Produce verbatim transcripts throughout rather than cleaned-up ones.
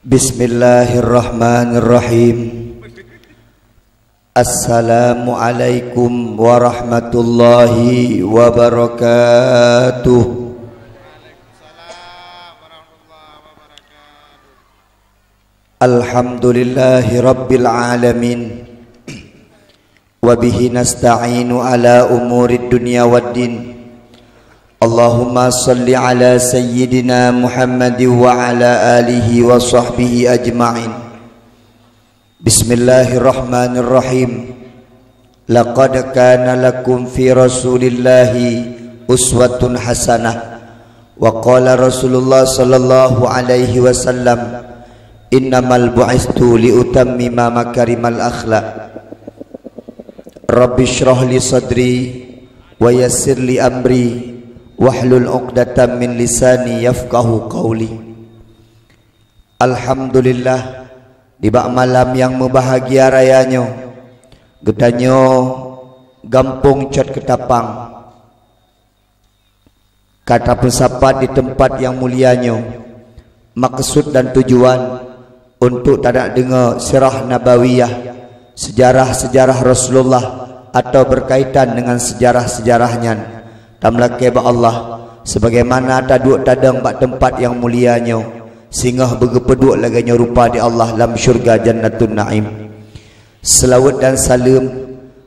Bismillahirrahmanirrahim. Assalamualaikum warahmatullahi wabarakatuh. Alhamdulillahi rabbil alamin. Wa bihi nasta'inu ala umurid dunya waddin. Allahumma salli ala sayyidina Muhammad wa ala alihi wa sahbihi ajma'in. Bismillahirrahmanirrahim. Laqad kana lakum fi Rasulillahi uswatun hasanah. Wa qala Rasulullah sallallahu alaihi wasallam, "Innamal bu'istu liutammima makarimal akhlak." Rabbi shrah li sadri wa yassir li amri wahlul 'uqdatam min lisani yafqahu qawli. Alhamdulillah, di bak malam nyang meubahagia raya nyoe, geutanyoe gampông Cot Keutapang ka tapeusapat di teumpat nyang mulia nyoe. Maksud dan tujuan untuk tadak deungoe sirah nabawiyah, sejarah-sejarah Rasulullah atau berkaitan dengan sejarah-sejarah nyan. Tameulakée bak Allah, sebagaimana taduek tadong bak teumpat nyang mulia nyoe, singoh beugeupeuduek lagée nyoe rupa di Allah lam syurga Jannatun Naim. Seulaweuet dan saleuem,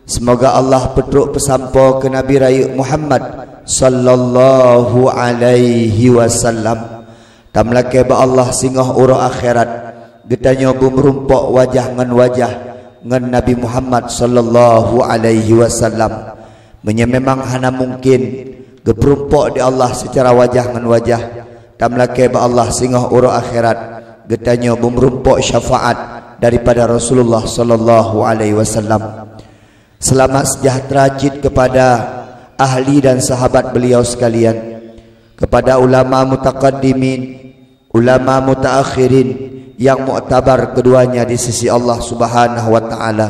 seumoga Allah peutrok peusampoe keu Nabi Rayeuk Muhammad sallallahu alaihi wasallam. Tameulakée bak Allah singoh uroe akhirat, geutanyoe beumeurumpok wajah ngon wajah ngon Nabi Muhammad sallallahu alaihi wasallam. Meunyoe memang hana mungkin geupeurumpok di Allah seucara wajah ngon wajah, tameulakée bak Allah singoh uroe akhirat, geutanyoe beumeurumpok syafaat daripada Rasulullah sallallahu alaihi wasallam. Selamat sejahtera cit kepada ahli dan sahabat beliau sekalian, kepada ulama mutaqaddimin, ulama mutaakhirin yang muktabar keduanya di sisi Allah Subhanahu wa taala.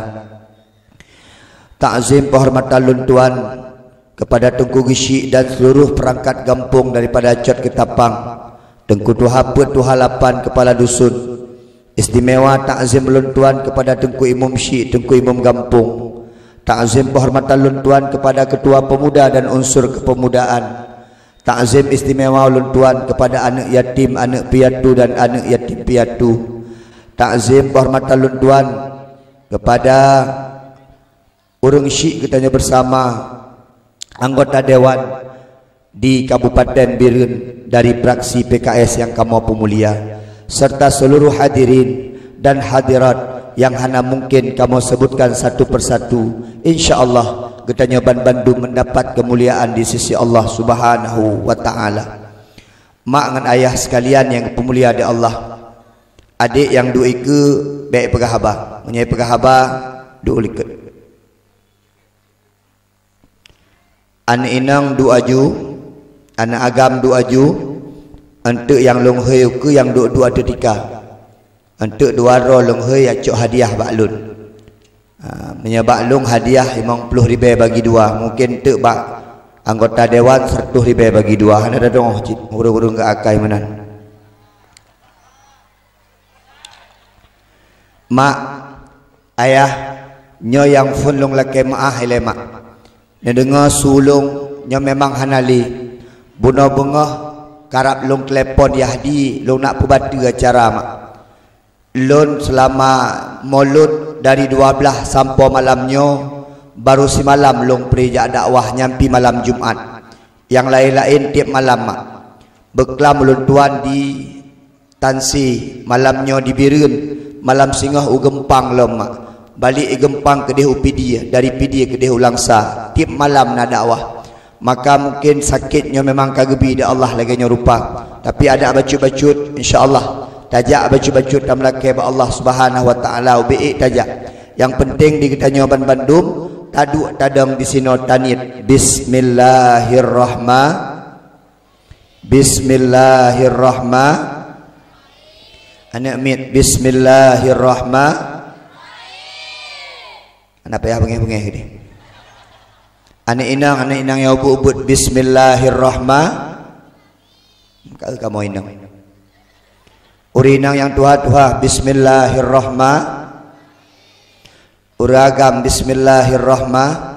Takzim penghormatan lôn tuan kepada Teungku Geuchik dan seluruh perangkat gampông daripada Cot Keutapang, Teungku Tuha Peuet, Tuha Lapan, Kepala Dusun. Istimewa takzim lôn tuan kepada Teungku Imum Syik, Teungku Imum Gampông. Takzim penghormatan lôn tuan kepada Ketua Pemuda dan unsur kepemudaan. Takzim istimewa lôn tuan kepada aneuk yatim, aneuk piatu dan aneuk yatim piatu. Takzim penghormatan lôn tuan kepada ureuëng syik geutanyoe bersama, anggota dewan di Kabupaten Bireuen dari fraksi P K S yang kamoe peumulia, serta seluruh hadirin dan hadirat yang hana mungkin kamoe sebutkan satu persatu. Insya Allah, geutanyoe banbandum mendapat kemuliaan di sisi Allah Subhanahu wa Ta'ala. Mak ngon ayah sekalian yang peumulia di Allah, adek nyang duek ikeue bék peugah haba. Meunyoe peugah haba, duek likot. Aneuk inong duek aju, aneuk agam duek aju, eunteuk nyang lôn hôi ukeue nyang duek-duek ateueh tika. Eunteuk dua droe lôn hôi, ya cok hadiah bak lôn. Ha, meunyoe bak lôn hadiah limong ploh ribée bagi dua, mungken eunteuk bak anggota dewan seratus ribée bagi dua. Hana tadong cit, ureuëng-ureuëng geuakai meunan. Mak, ayah, nyoe nyang phon lôn lakée meuáh ilée mak. Neudeungoe su lôn nyoe memang hana lé. Bunoe beungoh karab lôn telepon Yahdi, lôn nak peubateue acara mak. Lôn seulama Molot dari dua blaih sampoe malam nyoe, baru simalam lôn pri jak dakwah nyang pih malam Jumat. Nyang laén-laén tieb malam mak. Beuklam ulôn tuan di Tansi, malam nyoe di Bireuen, malam singoh u Geumpang lom mak. Balek i Geumpang keudeh u Pidie, dari Pidie keudeh u Langsa. Tieb malam na dakwah. Maka mungken sakét nyoe memang ka geubi di Allah lagée nyoe rupa. Tapi adak bacut-bacut, insya Allah. Tajak bacut-bacut tameulakée bak Allah Subhanahu wa Ta'ala, ubé ék tajak. Nyang peunteng di geutanyoe banbandum, taduek tadong disinoe taniet. Bismillahirrahman-, Bismillahirrahman-, aneuk miet, Bismillahirrahman-, hana payah beungéh-beungéh geude. Aneuk inong, aneuk inong nyang ubit-ubit, Bismillahirrahman-, ka kamoe inong. Ureueng inong nyang tuha-tuha, bismillahirrahman-, ureueng agam, bismillahirrahman-,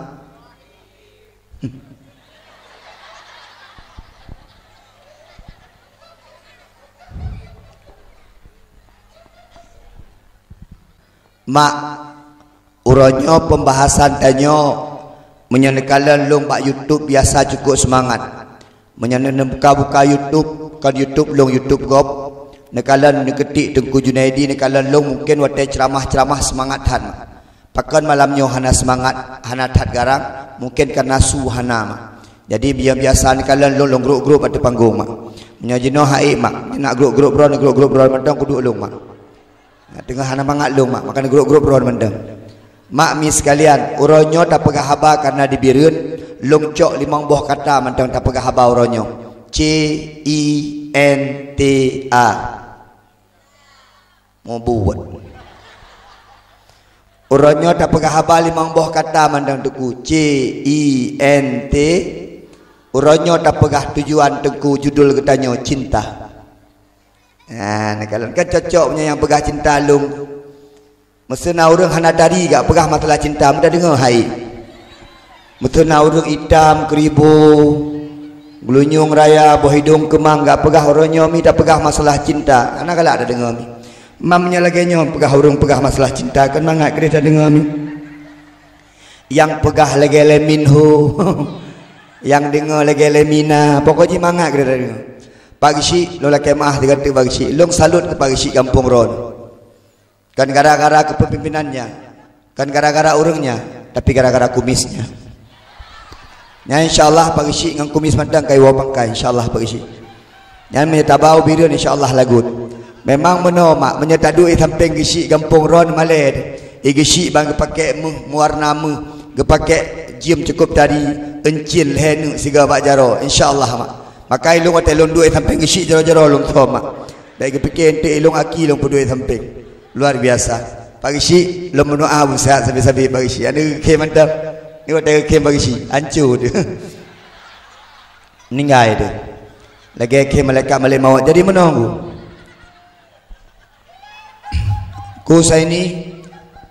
Mak, uroe nyoe pembahasan tanyoe, meunyoe neukalon lôn bak YouTube biasa cukup seumangat. Meunyoe neubuka-buka YouTube, kon YouTube lôn, YouTube gob, neukalon neuketik Teungku Junaidi, neukalon lôn, mungken watée ceuramah-ceuramah seumangat that. Pakon malam nyoe hana seumangat, hana that garang, mungken kareuna su hana, Mak. Jadi, biasa neukalon lôn, lôn grup-grup ateueh panggong, Mak. Meunyoe jinoe hai, Mak, nak grup-grup droe, grup-grup droe mantong kuduek lôn, Mak. Nah, teungoh hana mangat lôn, Mak, maka grup-grup droe mantong. Mak mi sekalian, uroe nyoe tapeugah haba kareuna di Bireuen, lôn cok limong boh kata mantong tapeugah haba uroe nyoe. C I N T A. Mubuet. Uroe nyoe tapeugah haba limong boh kata mantong Teungku. C I N T. Uroe nyoe tapeugah tujuan Teungku, judul geutanyoe cinta. Nah, neukalon kan cocok meunyoe nyang peugah cinta lôn. Meuseu na ureueng hana tari gak peugah masalah cinta, meudah deungoe hai. Meuseu na ureueng itam, keuribu, geulunyueng raya, boh idong keumang gak peugah uroe nyoe mi tapeugah masalah cinta, hana galak tadeungoe mi. Mam nyoe lagée nyoe peugah ureueng peugah masalah cinta, kon mangat keudeh tadeungoe mi. Nyang peugah lagée lé Minho, nyang deungoe lagée lé Mina, pokok jih mangat keudeh tadeungoe. Pak Geuchik, lôn lakée meu'ah sigoe teuk Pak Geuchik, lôn salut keu Pak Geuchik gampông droen. Kon gara-gara keupeumpimpinannya, kon gara-gara ureuengnya, tapi gara-gara kumisnya. Nyan insya Allah Pak Geuchik ngon kumis mantong ka iwoe pangkai, insya Allah Pak Geuchik. Nyan meunyoe taba u Bireuen, insya Allah lagut. Memang meunoe, Mak, meunyoe taduek i sampéng Geuchik gampông droen malée, i Geuchik ban geupaké meuh, meuwarna meuh, geupaké jeuem cukôp tari, euncil lhée neuk sigoe bak jaroe, insya Allah, Mak. Maka ilôn watée lôn duek i sampéng Geuchik jaroe-jaroe lôn thom, Mak. Bék geupiké eunteuk ilôn aki lôn peuduek i sampéng. Luar biasa. Pak Geuchik, lôn meudoa beuseuhat sabe-sabe Pak Geuchik. Aneuk keu mantap. Ni watée keu Pak Geuchik, ancô teuh. Ninggai teuh. Lagée keu malaikat malée mawöt. Jadi meunoe, Teungku. Teungku Husaini,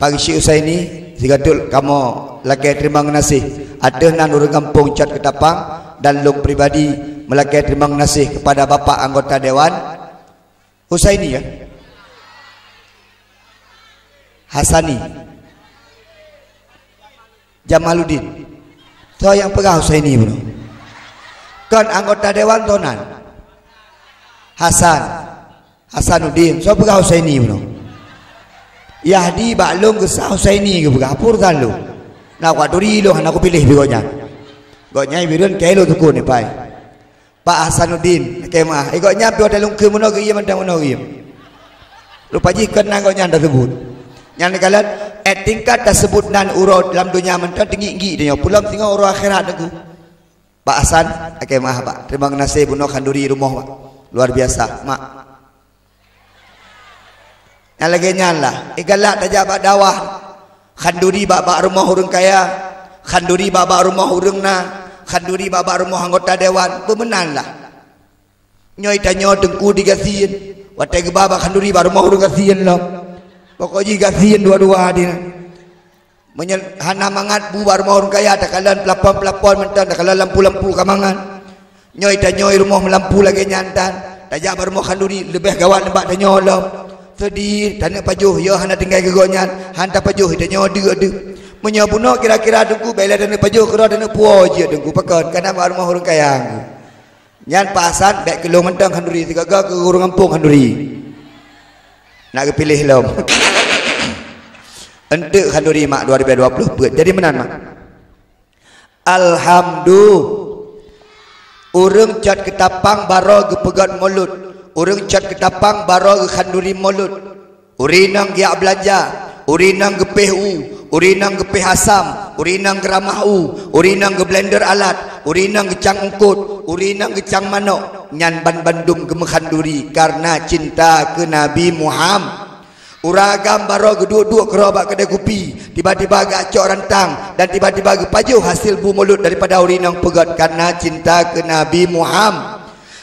Pak Geuchik Husaini, sigoe teuk kamoe lakée teurimong geunaséh ateueh nan ureuëng gampông Cot Keutapang dan lôn pribadi meulakée teurimong geunaséh keupada Bapak Anggota Dewan Husaini, ya? Hasani. Jamaluddin. Soe nyang peugah Husaini bunoe? Kon anggota dewan toh nan? Hasan. Hasanuddin. Soe peugah Husaini bunoe? Yahdi bak lôn geusa Husaini geupeugah. Pur that lôn. Na kuat turi lôn hana kupiléh pi gobnyan. Gobnyan Bireuen keu lôn tukon ipai. Pak Hasanuddin, lakée meu'ah. Eh, gobnyan pi watée lôn kheun meunoe geuiem, mantong meunoe geuiem. Rupa jih kon nan gobnyan taseubut. Nyang neukalon, eh, tingkat taseubut nan uroe lam donya mantong teungiek-ngiek donya. Peulom singoh uroe akhirat Teungku. Pak Hasan, lakée meu'ah, Pak. Teurimong geunaséh bunoe khanduri rumoh, Pak. Luar biasa, Mak. Nyang lagée nyan lah, eh, galak tajak bak dakwah. Khanduri bak-bak rumoh ureuëng kaya, khanduri bak-bak rumoh ureuëng na, khanduri bak-bak rumoh anggota dewan, beumeunan lah. Nyoe tanyoe Teungku di gasien, watée geuba bak khanduri bak rumoh ureuëng gasien lom. Pokok jih gasien dua-dua di na. Meunyoe hana mangat bu bak rumoh ureuëng kaya, takalon peulapon-peulapon mantong, takalon lampu-lampu ka mangat. Nyoe tanyoe rumoh meulampu lagée nyan tan, tajak bak rumoh khanduri leubeh gawat nibak tanyoe lom. Seudeh, taneuk pajoh, yo hana tinggai keu gobnyan, han tapajoh, tanyoe deuk-deuk. Meunyoe bunoe kira-kira Teungku, bék lé taneuk pajoh, keudroe taneuk puwoe jeuet Teungku, pakon, kana bak rumoh ureuëng kaya Teungku. Nyan Pak Hasan, bék keu lôn mantong khanduri, sigoe-goe keu ureuëng gampông khanduri. Nak geupiléh lom. Eunteuk khanduri mak dua ribu dua puluh peuet. Jadi meunan mak. Alhamdu. Ureuëng Cot Keutapang baroe geupeugét mulod. Ureuëng Cot Keutapang baroe geukhanduri mulod. Ureuëng inong geujak beulanja, ureuëng inong geupéh u, ureuëng inong geupéh asam, ureuëng inong geuramah u, ureuëng inong geublender alat, ureuëng inong geucang eungkôt, ureuëng inong geucang manok, nyan banmandum geumeuhanduri kareuna cinta keu Nabi Muham-. Ureuëng agam baroe geuduek-duek keudroe bak keudée kupi, tiba-tiba geucok rantang dan tiba-tiba geupajoh hasil bu mulod daripada ureuëng inong peugét kareuna cinta keu Nabi Muham-.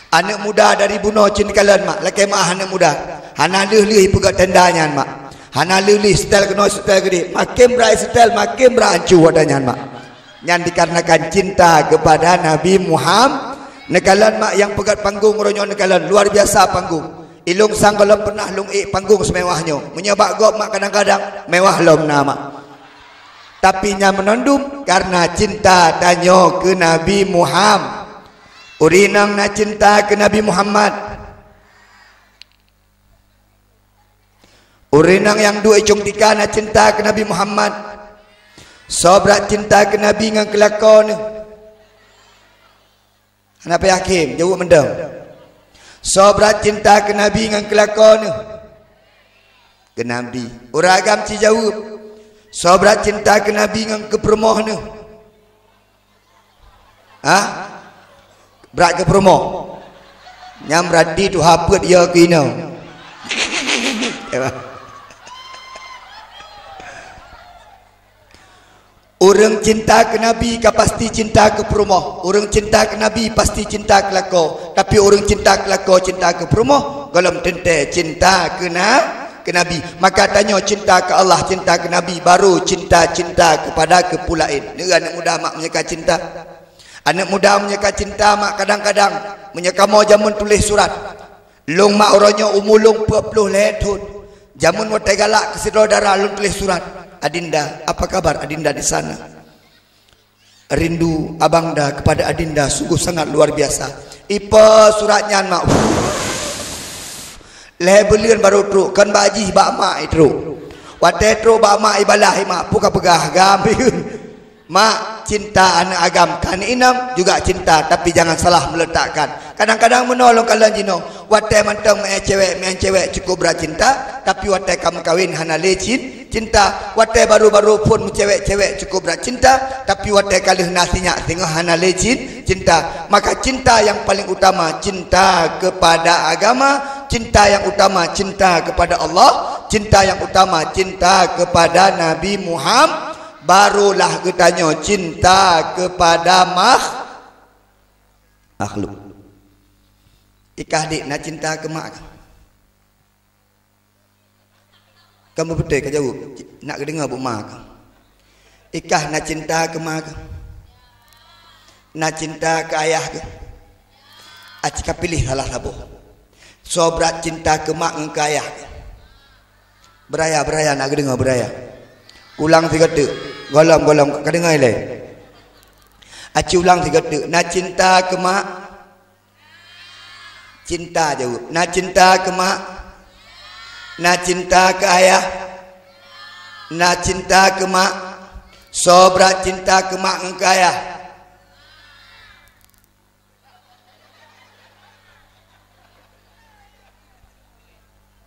Aneuëk muda dari bunoe cit neukalon mak, lakée meu'ah aneuëk muda. Hana lheueh-lheueh ipeugét tenda nyan, mak. Hana lheueh-lheueh setel keunoe setel keudeh. Makin brat setel, makin brat hanco watée nyan, mak. Nyan dikarenakan cinta kepada Nabi Muhammad. Neukalon, mak, nyang peugét panggong uroe nyoe neukalon, luar biasa panggong. Ilong sang gohlom pernah lôn ék panggong semewah nyoe. Meunyoe bak gob, mak, kadang-kadang mewah lom na, mak. Tapi nyan meunondum karena cinta tanyoe keu Nabi Muhammad. Ureuëng inong na cinta keu Nabi Muhammad. Ureuëng inong nyang duek i cong tika na cinta keu Nabi Muhammad. Soe brat cinta keu Nabi ngon keu lakoe neuh? Hana payah khém, jaweueb mantong. Soe brat cinta keu Nabi ngon keu lakoe neuh? Keu Nabi. Ureuëng agam ci jaweueb. Soe brat cinta keu Nabi ngon keu peurumoh neuh? Hah? Brat keu peurumoh. Nyan berarti tuha peuet ya keu inong. Ureuëng cinta keu Nabi ka pasti cinta keu peurumoh. Ureuëng cinta keu Nabi pasti cinta keu lakoe. Tapi ureuëng cinta keu lakoe, cinta keu peurumoh, gohlom teuntée cinta keu na-, keu Nabi. Maka tanyoe cinta keu Allah, cinta keu Nabi, baru cinta-cinta kepada keu peue laén. Nyoe aneuëk muda, mak, meunyoe ka cinta. Aneuëk muda meunyoe ka cinta, mak, kadang-kadang meunyoe kamoe jameun tuléh surat. Lôn, mak, uroe nyoe umu lôn peuet ploh lhée thon. Jameun watée galak keu sidroe dara lôn tuléh surat, "Adinda, apa kabar Adinda di sana? Rindu Abangda kepada Adinda sungguh sangat luar biasa." Ipo surat nyan, mak. Lhée buleuen baru trok, kon bak jih bak mak itrok. Watée trok bak mak ibalah, "Mak, peue ka peugah agam?" Mak, cinta aneuëk agam kan inong juga cinta, tapi jangan salah meletakkan. Kadang-kadang meunoe lôn kalon jinoe, watée mantong meu'en cewek, meu'en cewek cukup brat cinta, tapi watée ka meukawen hana lé cin-, cinta. Watée baru-baru phon meucewek-cewek cukup brat cinta, tapi watée ka lheueh na sinyak singoh hana lé cin-, cinta. Maka cinta yang paling utama cinta kepada agama, cinta yang utama cinta kepada Allah, cinta yang utama cinta kepada Nabi Muhammad. Barulah geutanyoe cinta kepada makh-, makhluk. Ikah dik na cinta keu mak kah? Kamu beutôi ka jaweueb, nak geudeungoe buet mak kah? Ikah na cinta keu mak kah? Na cinta keu ayah kah? Aci ka piléh salah saboh. Soe brat cinta keu mak ngon keu ayah kah? Beuraya, beuraya, nak geudeungoe beuraya. Ulang sigoe teuk. Gohlom, gohlom, ka deungoe lé. Aci ulang sigoe teuk. Na cinta keu mak? Cinta jaweueb. Na cinta keu mak? Na cinta keu ayah? Na cinta keu mak? Soe brat cinta keu mak ngon keu ayah?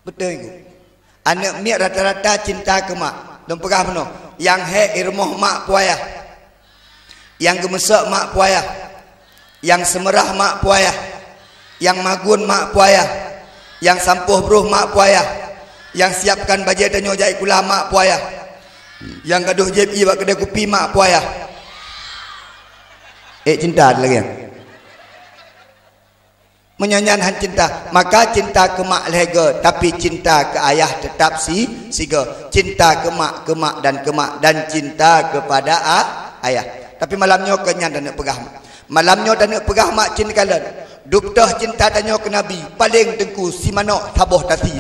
Beutôi, Guru. Aneuëk miet rata-rata cinta keu mak. Lôn peugah bunoe, nyang hék i rumoh mak peue ayah. Nyang geumeusok mak peue ayah. Nyang seumeurah mak peue ayah. Nyang magun mak peue ayah. Nyang sampoh broh mak peue ayah. Nyang siapkan bajée tanyoe jak sikula mak peue ayah. Nyang gadôh jieb ié bak keudée kupi mak peue ayah. Ék cinta lagée nyan. Meunyoe nyan han cinta, maka cinta keu mak lhée goe, tapi cinta keu ayah teutap si-, sigoe. Cinta keu mak, keu mak dan keu mak, dan cinta kepada a-, ayah. Tapi malam nyoe kon nyan taneuk peugah mak. Malam nyoe taneuk peugah mak cit kalon. Dub toh cinta tanyoe keu Nabi, paleng teungku simanok saboh tasi.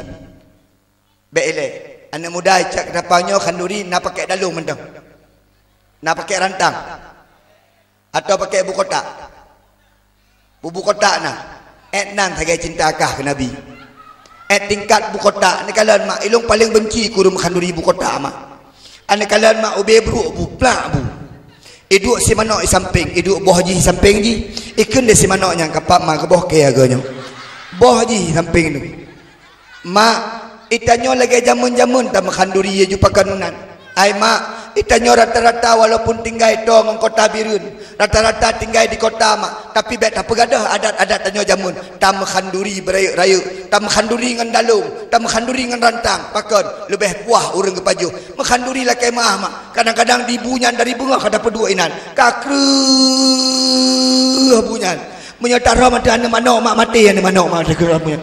Bék ilée. Aneuëk muda icak keudapang nyoe khanduri na pakék dalong mantong. Na pakék rantang. Atawa pakék bu kotak. Bu, bu kotak na. Ék nan sagai cinta kah keu Nabi. Ék tingkat bu kotak. Neukalon mak, ilong paleng benci keu ureuëng meukhanduri bu kotak mak. Neukalon mak ubé brok bu, plak bu. Iduek simanok i sampéng, iduek boh jih i sampéng jih. Ikheun lé simanok nyang kapak ma geuboh kée agoe nyoe. Boh jih i sampéng tu. Mak, itanyoe lagée jameun-jameun tameukhanduri yue ju pakon meunan. Ai mak, itanyoe rata-rata walaupun tinggai toe ngon kota Bireuen, rata-rata tinggai di kota mak, tapi bék tapeugadôh adat-adat tanyoe jameun. Tameukhanduri beurayeuk-rayeuk, tameukhanduri ngon dalong, tameukhanduri ngon rantang. Pakon? Leubeh puah ureuëng geupajoh. Meukhanduri lakée meuah mak. Kadang-kadang di bu nyan dari beungoh ka tapeuduek inan. Ka kreueh bu nyan. Meunyoe taroh mantong aneuëk manok mak maté, aneuëk manok mak maté kreueh bu nyan.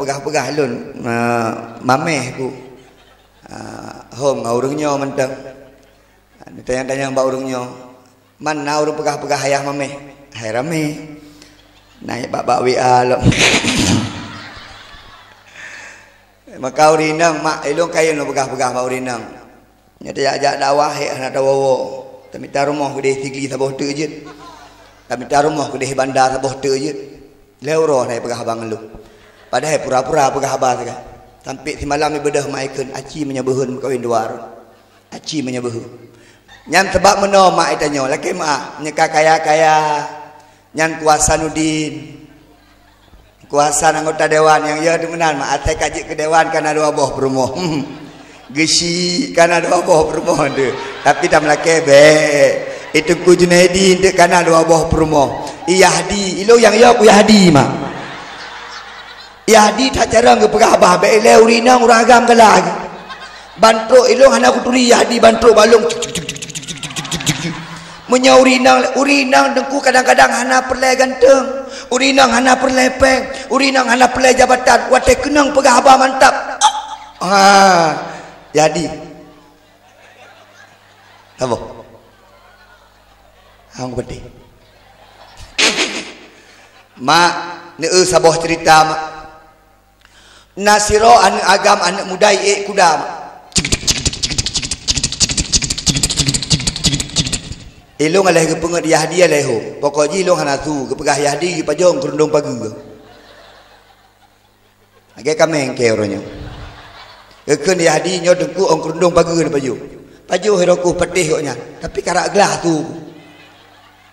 peugah-peugah lôn, eh, mameh ku. Ah, hom ngon ureuëng nyoe mantong. Tanyong-tanyong bak ureuëng nyoe, "Man na ureuëng peugah-peugah ayah mameh?" Hai ramé. Naik bak-bak W A lom. Maka ureuëng inong, mak ilong kayém lôn peugah-peugah bak ureuëng inong. Nyoe tajak-jak dakwah, hék hana tawoe-woe. Tamita rumoh keudeh Sigli saboh teuk jeuet. Tamita rumoh keudeh Banda saboh teuk jeuet. Lhée uroe hana jipeugah haba ngon lôn. Padahai pura-pura peugah haba sagai. Sampai simalam jibeudôh mak ikheun, "Aci meunyoe beuheun meukawen dua." Aci meunyoe beuheun. Nyan sabab meunoe mak itanyoe, lakée meuah, nyoe ka kaya-kaya. Nyan kuasa nudin. Kuasa anggota dewan nyang ya di meunan, mak asai ka jeuet keu dewan kana dua boh peurumoh. Geusyik kana dua boh peurumoh tu. Tapi tam lakée bék. Itu ku Junaidi tu kana dua boh peurumoh. Iyahdi, ilong nyang ya ku Yahdi mak. Yahdi that carong geupeugah bah, bék ilée ureuëng inong ureuëng agam galak. Bantrok ilong hana kuturi Yahdi bantrok balong. Meunyoe ureuëng inong, ureuëng inong teungku kadang-kadang hana peureulée ganteng, ureuëng inong hana peureulée péng, ureuëng inong hana peureulée jabatan, watée keunong peugah haba mantap. Ha, Yahdi. Saboh. Hang pedih. Mak, neu saboh cerita mak. Na sidroe aneuëk agam aneuëk muda iék kuda mak. Ilong alai geupeungeut Yahdi alai ho. Pokok jih ilong hana su geupeugah Yahdi geupajoh keurundong pageue. Lagée kaméng kée uroe nyoe. Geukheun Yahdi nyoe teungku ong keurundong pageue neupajoh. Pajoh hiroku patéh gok nyan, tapi karak glah tu.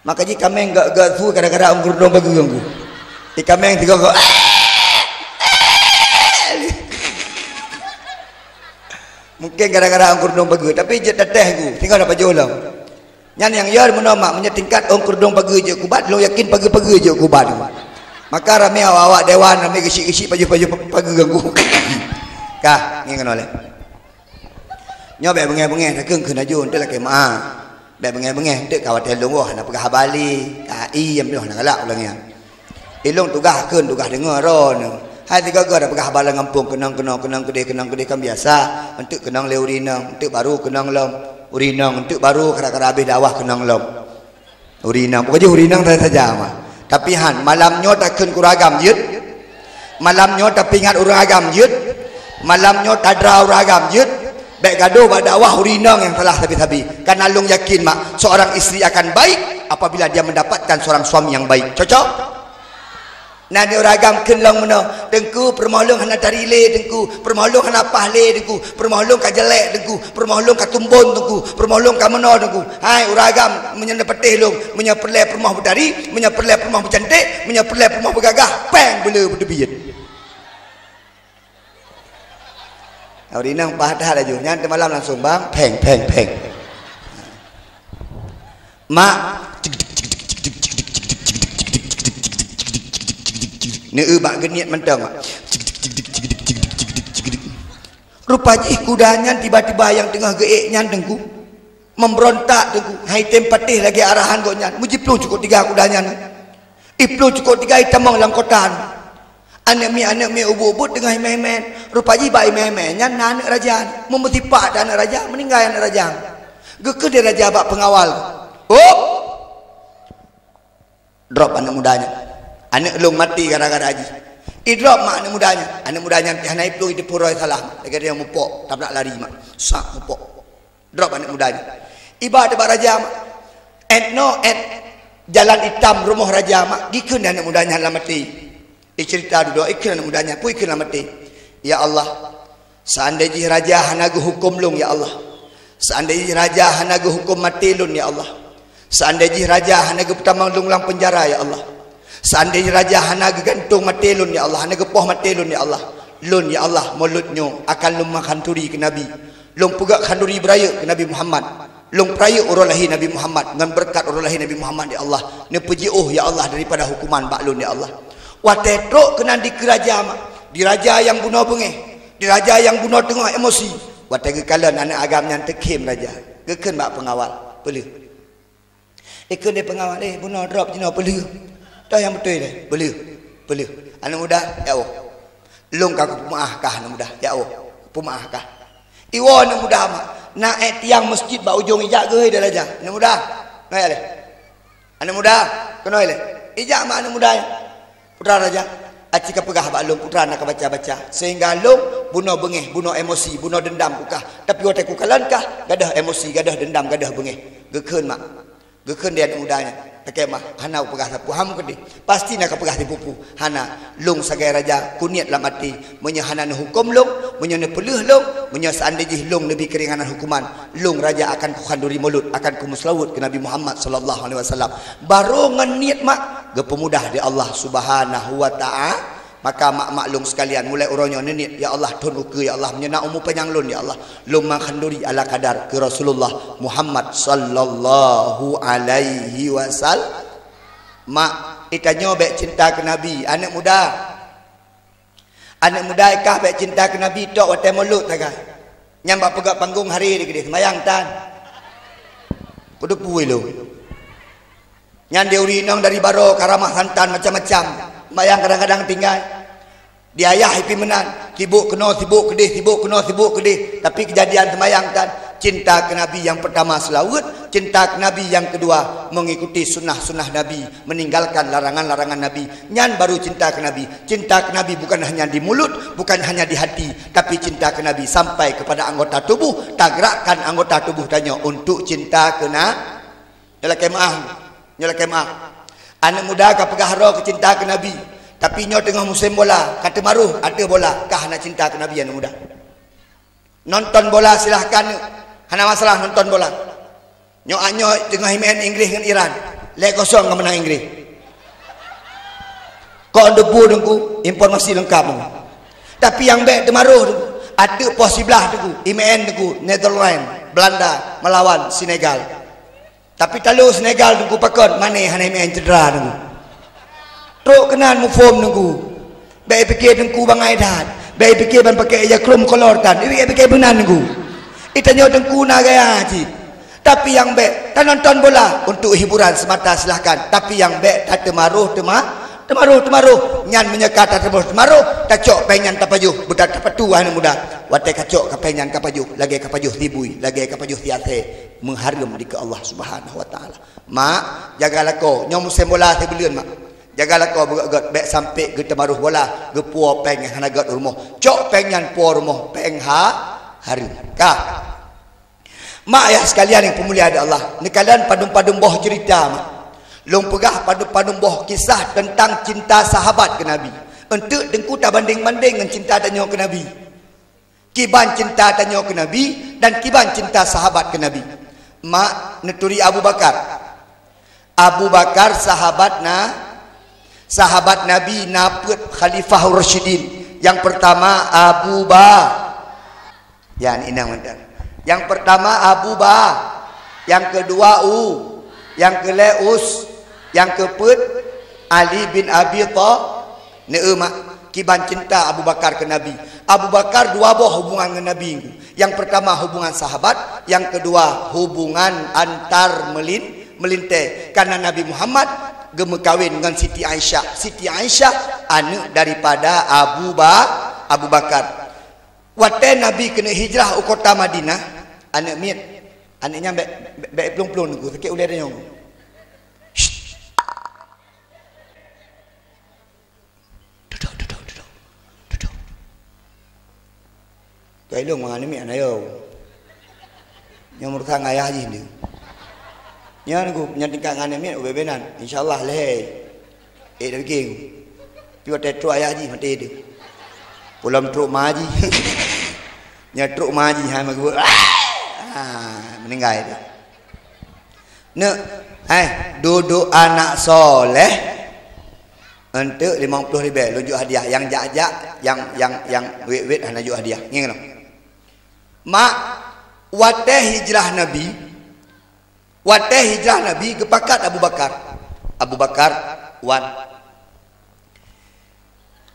Maka jih kaméng gak-gak su gara-gara ong keurundong pageue ngku. Di kaméng tiga gok. Mungkin gara-gara ong keurundong pageue, tapi jeuet tatéh ngku, tinggai na pajoh lom. Nyan nyang yo meunoe mak, meunyoe tingkat ong keurudong pageue jeuet kubat, lôn yakin pageue-pageue jeuet kubat. Maka ramé awak-awak dewan, ramé geusyik-geusyik pajoh-pajoh pageue ganggu. Kah, ngieng keunoe lé. Nyoe bék beungéh-beungéh, takheun kheun laju, enteuk lakée meuah. Bék beungéh-beungéh, enteuk ka watée lôn woe hana peugah haba lé. Ka iem lôn hana galak ulôn nyan. Ilong tugaih kheun, tugaih deungoe droeneuh. Hai sigoe-goe tapeugah haba lam gampông, keunong-keunong, keunong keudeh, keunong keudeh kan biasa. Enteuk keunong lé ureueng inong, enteuk baru keunong lom. Ureueng inong enteuk baru, kara-kara habéh dakwah keunong lom. Ureueng inong, pokok jih ureueng inong saja-saja mah. Tapi han, malam nyoe takheun keu ureueng agam jeuet. Malam nyoe tapeuingat ureueng agam jeuet. Malam nyoe tadra ureueng agam jeuet. Bèk gadôh bak dakwah ureueng inong nyang salah sabe-sabe. Karena lôn yakin mak, seorang istri akan baik apabila dia mendapatkan seorang suami yang baik. Cocok? Na ureueng agam kheun lom meunoe, "Teungku, peurumoh lôn hana tari lé, Teungku. Peurumoh lôn hana paih lé, Teungku. Peurumoh lôn ka jelek, Teungku. Peurumoh lôn ka tumbon, Teungku. Peurumoh lôn ka meunoe, Teungku." Hai ureueng agam, meunyoe neupatéh lôn, meunyoe peureulèe peurumoh beutari, meunyoe peureulèe peurumoh beucanték, meunyoe peureulèe peurumoh beugagah, pèng beuleu beuteubiet. Ureueng inong paih that laju, nyan teumalam langsung, "Bang, pèng, pèng, pèng." Mak, neueu bak geuniet mantong, mak. Rupa jih kuda nyan tiba-tiba nyang teungoh geuék nyan, Teungku, meumberontak, Teungku. Hai tem patéh lagèe arahan gobnyan. Meujiplueng cukôp tiga kuda nyan. Iplueng cukôp tiga itamong lam kota nyan. Aneuk miet, aneuk miet ubit-ubit teungoh imèn-imèn. Rupa jih bak imèn-imèn nyan na aneuk raja. Meumeusipat aneuk raja, meuninggai aneuk raja. Geukheun lé raja bak peungawal, "Hop! Drop aneuk muda nyan. Aneuk lôn maté gara-gara jih. Idrop mak aneuk muda nyan." Aneuk muda nyan pih hana iplueng, iteupeue droe salah mak. Lagèe nyan mupok, tabrak lari mak. Sak mupok. Drop aneuk muda nyan. Iba teuh bak raja mak. Èt noe, èt jalan itam rumoh raja mak. Geukheun aneuk muda nyan lam até. Iceurita dudoe, ikheun aneuk muda nyan, peue ikheun lam até, "Ya Allah, seandai jih raja hana geuhuköm lôn, ya Allah. Seandai jih raja hana geuhuköm maté lôn, ya Allah. Seandai jih raja hana geupeutamong lôn lam peunjara, ya Allah. Seandai jih raja hana geugantong maté lôn, ya Allah, hana geupoh maté lôn, ya Allah. Lôn, ya Allah, mulôt nyoe akan lôn meukhanturi keu Nabi. Lôn peugöt khanduri beurayeuk keu Nabi Muhammad. Lôn peurayeuk uroe lahé Nabi Muhammad ngon beureukat uroe lahé Nabi Muhammad, ya Allah. Neupeujiôh, ya Allah, daripada huköman bak lôn, ya Allah." Watèe trok keunan dikeue raja mak, di raja nyang bunoe beungéh, di raja nyang bunoe teungoh emosi. Watèe geukalon aneuk agam nyan teukhém raja, geukheun bak peungawal, "Peuleueh." Ikheun lé peungawal, "Eh, bunoe drop jinoe, peuleueh. Toh nyang beutôi lé, peuleueh, peuleueh. Aneuk muda, jak woe. Lôn ka kupeumeu'ah kah, aneuk muda, jak woe. Kupeumeu'ah kah." Iwoe aneuk muda mak, na èt tiang meuseujid bak ujong, ijak geuhôi di raja. "Aneuk muda, ngai lé. Aneuk muda, keunoe lé." Ijak mak aneuk muda nyan. "Putra raja, aci ka peugah bak lôn, putra na ka baca-baca. Sehingga lôn bunoe beungéh, bunoe emosi, bunoe deundam keu kah. Tapi watèe kukalon kah, gadôh emosi, gadôh deundam, gadôh beungéh." Geukheun mak. Geukheun lé aneuk muda nyan, "Lakèe meu'ah, hana kupeugah sapeue, han meukeudeh. Pasti na kapeugah sipeue-peue. Hana, lôn sagai raja, kuniet lam até, meunyoe hana neuhuköm lôn, meunyoe neupeuleueh lôn, meunyoe seandai jih lôn neubi keuringanan huköman, lôn raja akan kukhanduri mulôt, akan kumeuseulaweuet keu Nabi Muhammad sallallahu alaihi wasallam." Barô ngon niet mak, geupeumudah lé Allah Subhanahu wa Ta'ala. Maka mak-mak lôn sekalian, mulai uroe nyoe neuniet, "Ya Allah, thôn ukeue, ya Allah, meunyoe na umu panyang lôn, ya Allah, lôn meukhanturi ala kadar keu Rasulullah Muhammad sallallahu alaihi wasallam." Mak, itanyoe bèk cinta keu Nabi, aneuk muda. Aneuk muda ikah bèk cinta keu Nabi tok watèe mulôt sagai. Nyan bak peugöt panggong haré di keudeh, seumayang tan. Kuteupue lôn. Nyan di ureueng inong dari baroe ka ramah santan macam-macam. Seumayang kadang-kadang tinggai. Di ayah ipih meunan, sibok keunoe, sibok keudeh, sibok keunoe, sibok keudeh. Tapi keujadian seumayang tan, cinta keu Nabi nyang peurtama seulaweuet, cinta keu Nabi nyang keudua mengikuti sunnah-sunnah Nabi, meninggalkan larangan-larangan Nabi. Nyan baru cinta keu Nabi. Cinta keu Nabi bukan hanya di mulut, bukan hanya di hati, tapi cinta keu Nabi sampai kepada anggota tubuh, tagerakkan anggota tubuh tanyoe untuk cinta keu Na-, nyoe lakèe meu'ah. Nyoe lakèe meu'ah. Aneuk muda ka peugah droe keu cinta keu Nabi, tapi nyoe teungoh musém bola, ka teumaroh ateueh bola, kah hana cinta keu Nabi aneuk muda. Nonton bola silahkan, hana masalah nonton bola. Nyoe, nyoe teungoh imeu'en Inggréh ngon Iran. Lhèe kosong ka meunang Inggréh. Kok debu Teungku, informasi leungkap Teungku. Tapi nyang bèk teumaroh Teungku, ateueh poh siblaih Teungku, imeu'en Teungku, Netherlands, Belanda melawan Senegal. Tapi talo Senegal Teungku pakon, mané hana imeu'en cedera Teungku. Trok keunan muphom Teungku. Bèk ipike Teungku bangai that. Bèk ipike ban pake ija krom kolor tan. Bèk ipike beunan Teungku. Itanyoe Teungku na gaya cit. Tapi nyang bèk tanonton bola untuk hiburan semata silahkan. Tapi nyang bèk tateumaroh teuma-, Teumaroh, teumaroh. Nyan meunyoe ka tateumaroh, teumaroh, tacok péng nyan tapajoh, beuta tapatu aneuk muda. Watée kacok ka péng nyan kapajoh, lagée kapajoh sibui, lagée kapajoh siasée, meuhareuem dikeue Allah Subhanahu wa Taala. Mak, jaga lakoe, nyoe musém bola sibuleuen, Mak. Jaga lakoe beugét-gét, bék sampoe geuteumaroh bola, geupuwoe péng nyang hana gét u rumoh. Cok péng nyan puwoe rumoh, péng ha-, hareuem. Ka. Mak ayah sekalian nyang peumulia di Allah, neukalon padum-padum boh ceurita, Mak. Lôn peugah padum-padum boh kisah teuntang cinta sahabat keu Nabi. Eunteuk Teungku tabandeng-bandeng ngon cinta tanyoe keu Nabi. Kiban cinta tanyoe keu Nabi dan kiban cinta sahabat keu Nabi. Mak, neuturi Abu Bakar. Abu Bakar sahabat na, sahabat Nabi na peuet Khalifah Rasyidin. Nyang peurtama Abu Ba-, ya, inong mantong. Nyang peurtama Abu Ba-, nyang keudua U-, nyang keulhée Us-, nyang keupeuet Ali bin Abi Tha-, Neu mak, kiban cinta Abu Bakar keu Nabi. Abu Bakar dua boh hubungan ngon Nabi. Nyang peurtama hubungan sahabat, nyang keudua hubungan antar meulin-, meulintée. Karena Nabi Muhammad geumeukawen ngon Siti Aisyah. Siti Aisyah aneuk daripada Abu Ba-, Abu Bakar. Watée Nabi keuneuk hijrah u kota Madinah, aneuk miet, aneuk nyan bék, bék, bék plueng-plueng nunggu, sakét ulée tanyoe. Duduk, duduk, duduk. Duduk. Kai lôn mangat namiet hana yo. Nyoe meurusan ayah jih ni. Nyan ku, nyan tingkat ngan namiet ubé-ubé nan. Insyaallah lehai. Eh, dah bikin. Pi watée trok ayah jih maté dia. Pulang trok ma jih. Nyan trok ma jih, hai, magu. Ah, meninggai dia. Neuk, hai, dudoe anak soleh. Eunteuk limong ploh ribée lôn jok hadiah, nyang jak-jak, nyang, nyang, nyang wét-wét hana jok hadiah. Ngieng keunoe. Mak, watée hijrah Nabi, watée hijrah Nabi geupakat Abu Bakar. Abu Bakar, wan.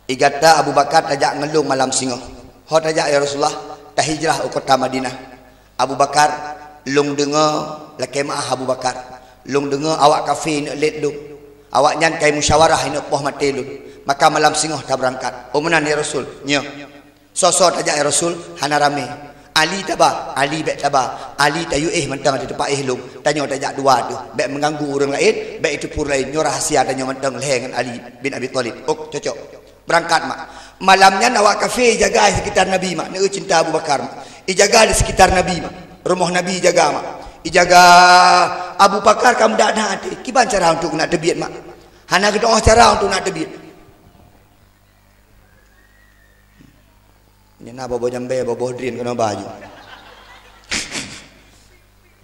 I gata Abu Bakar tajak ngon lôn malam singoh. Ho tajak, ya Rasulullah? Tahijrah u kota Madinah. Abu Bakar, lôn deungoe lakée meu'ah Abu Bakar. Lôn deungoe awak kafé neuk lét lôn. Awaknyan kai musyawarah neuk poh maté lôn. Maka malam singoh tabeurangkat. Oh meunan ya Rasul? Nyoe. Soe-soe tajak ya Rasul? Hana ramé. Ali taba, Ali bék taba. Ali tayue éh mantong di teumpat éh lôn. Tanyoe tajak dua teuh. Bék meuganggu ureuëng laén, bék iteupeue ureuëng laén. Nyoe rahasia tanyoe mantong lhée ngon Ali bin Abi Thalib. Ok, cocok. Beurangkat mak. Malam nyan awak kafé jaga sekitar Nabi mak. Neu cinta Abu Bakar mak. Ijaga di sekitar Nabi mak. Rumoh Nabi ijaga mak. Ijaga Abu Bakar ka meudak-dak até. Kiban cara untuk nak teubiet mak. Hana geudoh cara untuk nak teubiet. Nyan na boh-boh jambé, boh-boh drien keunoe ba ju.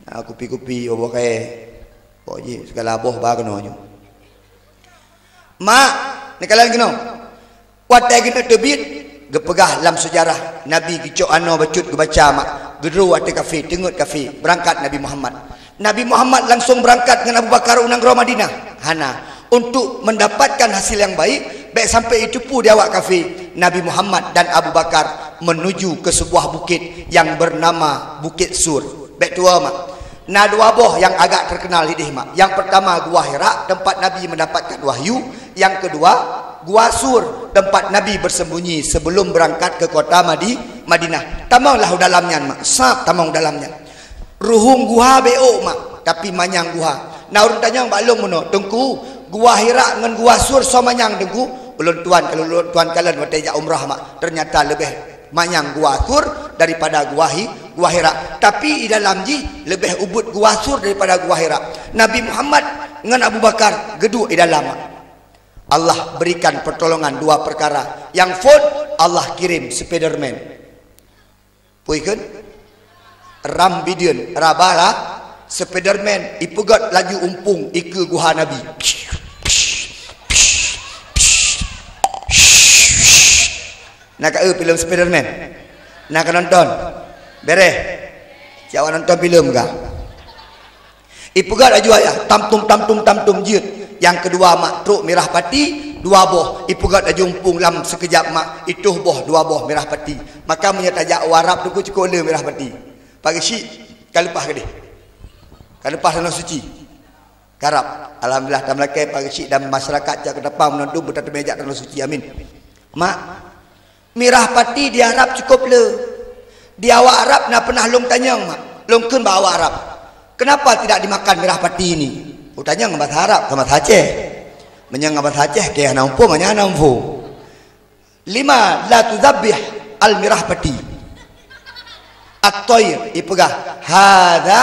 Na kupi-kupi, boh-boh kayée. Pok jih, sigala boh ba keunoe ju. Mak, neukalon keunoe. Watée keunoe teubiet, geupeugah lam seujarah, Nabi geucok anoe bacut geubaca mak, geudroe ateueh kafé, teungeut kafé, beurangkat Nabi Muhammad. Nabi Muhammad langsong beurangkat ngon Abu Bakar u nanggroe Madinah? Hana. Untuk mendapatkan hasil yang baik, bék sampai iteupeue di awak kafé, Nabi Muhammad dan Abu Bakar menuju ke sebuah bukit yang bernama Bukit Sur. Bék tuwoe mak. Na dua boh yang agak terkenal idéh mak. Yang pertama Gua Hira, tempat Nabi mendapatkan wahyu. Yang kedua, Gua Sur, tempat Nabi bersembunyi sebelum berangkat ke kota Madi-, Madinah. Tamonglah u dalam nyan mak. Sab tamong u dalam nyan. Ruhueng guha bék ôk mak, tapi manyang guha. Na ureuëng tanyong bak lôn meunoe, "Teungku, Gua Hira ngon Gua Sur soe manyang Teungku?" Ulôn tuan, kalau ulôn tuan kalon watée jak umrah mak, ternyata leubeh manyang Gua Sur daripada Gua Hi-, Gua Hira. Tapi di dalam jih leubeh ubit Gua Sur daripada Gua Hira. Nabi Muhammad ngon Abu Bakar geuduek di dalam mak. Allah berikan pertolongan dua perkara. Nyang phôn, Allah kirim Spiderman. Peue kheun? Ram bideuen, raba lah, Spiderman, ipeugét laju umpung ikeue guha Nabi. Na ka eu filem Spiderman? Na ka nonton? Bereh. Siap awak nonton filem kah? Ipeugét laju ayah, tamtum, tamtum, tamtum, jeuet. Nyang keudua mak trok mirah pati, dua boh. Ipeugét laju umpung lam sikeujab mak, itoh boh dua boh mirah pati. Maka meunyoe tajak u Arab tu cukôp le mirah pati. Pageue syik, ka leupah keudeh. Ka leupah tanoh suci. Karab. Alhamdulillah, tameulakée pageusik dan masyarakat jak keutapang meunandum beutateumé jak tanah suci. Amin. Mak, mirah pati di Arab cukup le. Di awak Arab na pernah lôn tanyong, Mak. Lôn kheun bak awak Arab, "Kenapa tidak dimakan mirah pati ini?" Kutanyong ngon bahasa Arab, ngon bahasa Aceh. Meunyoe ngon bahasa Aceh, keu hana muphom, nyan hana muphom. "Lima la tuzabbih al-mirah pati?" At-thair, ipeugah, "Hadza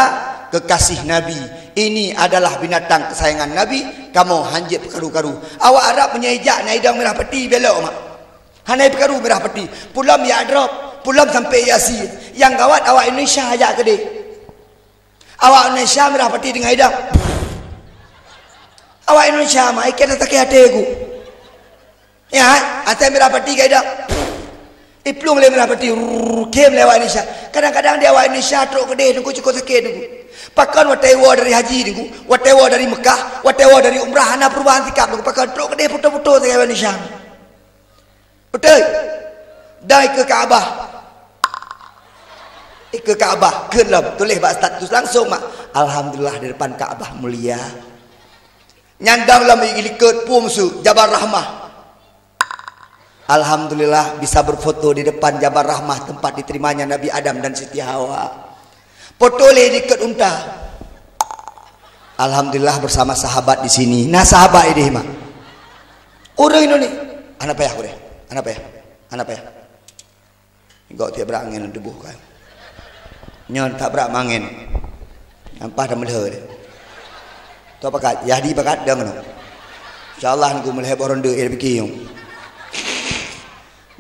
kekasih Nabi, ini adalah binatang kesayangan Nabi, kamoe hanjeuet peukaru-karu." Awak Arab meunyoe ijak na idong mirah pati, belok, Mak. Hana ipeukaru mirah pati. Pulom ya drop, pulom sampai ya sie. Nyang gawat awak Indonesia jak keudeh. Awak Indonesia mirah pati deungon idong. Awak Indonesia, Mak, ikét sakét até ku. Ya, asai mirah pati ka idong. Iplueng lé mirah pati, rrrr, khém lé awak Indonesia. Kadang-kadang di awak Indonesia trok keudeh Teungku, cukup sakét Teungku. Pakon watée woe dari haji Teungku, watée woe dari Mekah, watée woe dari umrah, hana perubahan sikap Teungku. Pakon trok keudeh foto-foto sagai awak Indonesia. Beutôi? Dan ikeue Ka'bah. Ikeue Ka'bah, kheun lom, tuléh bak status langsung, Mak. "Alhamdulillah di depan Ka'bah mulia." Nyan dong lom ilikot pum su, Jabal Rahmah. "Alhamdulillah bisa berfoto di depan Jabal Rahmah, tempat diterimanya Nabi Adam dan Siti Hawa." Poto lé dikeue unta. "Alhamdulillah bersama sahabat di sini." Nah, sahabat idéh, Mak. Ureuëng Indonesia. Hana payah udeh. Hana payah. Hana payah. Gok tiep brat angén tuboh kan. Nyoe tabrak mangén. Nyampah dan meulheu deh. Tu pakat, jadi pakat dong nyoe. Insya Allah Teungku meulheu boh ronde ya pikir.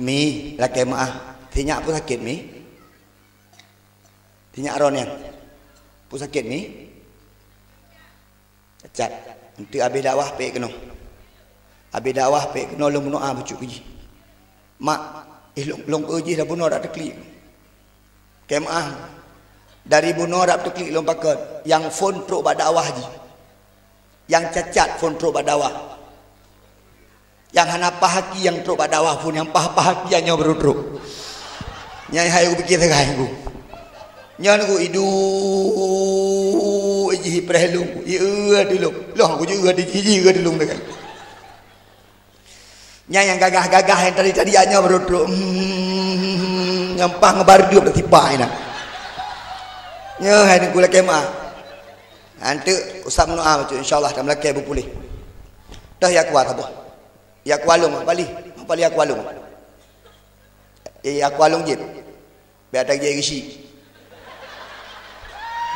Mi, lakée meuah. Sinyak pun sakét, Mi. Sinyak ron nyan. Pun sakét, Mi. Cacat. Enteuk habéh dakwah pék keunoe. Habéh dakwah pék keunoe lôn meudoa bacut keu jih. Mak, eh, lôn, lôn keu jih dah bunoe dak teuklik. Kemaah. Dari bunoe dak teuklik lôn pakon. Nyang phon trok bak dakwah jih. Nyang cacat phon trok bak dakwah. Nyang hana paih aki nyang trok bak dakwah phon, nyang paih-paih aki nyoe baru trok. Nyan hai kupikir sagai ku. Nyan ku iduek jih ipreh lôn, ieu di lôn. Loh, ku jeuet di jih, jih di lôn dekat. Nyan nyang gagah-gagah nyang tadi-tadi nyoe baru trok. Hmm, nyang paih ngon bardeueb dak sipai na. Nyoe hai Teungku lakée meuah. Anteuk usah meunoe bacut, insya Allah tameulakée beupuléh. Toh ya kuat saboh. Ya kuat lôn, Mak Pali. Mak Pali ya kuat lôn. Eh, ya kuat lôn jép. Biar tak jép geusyik.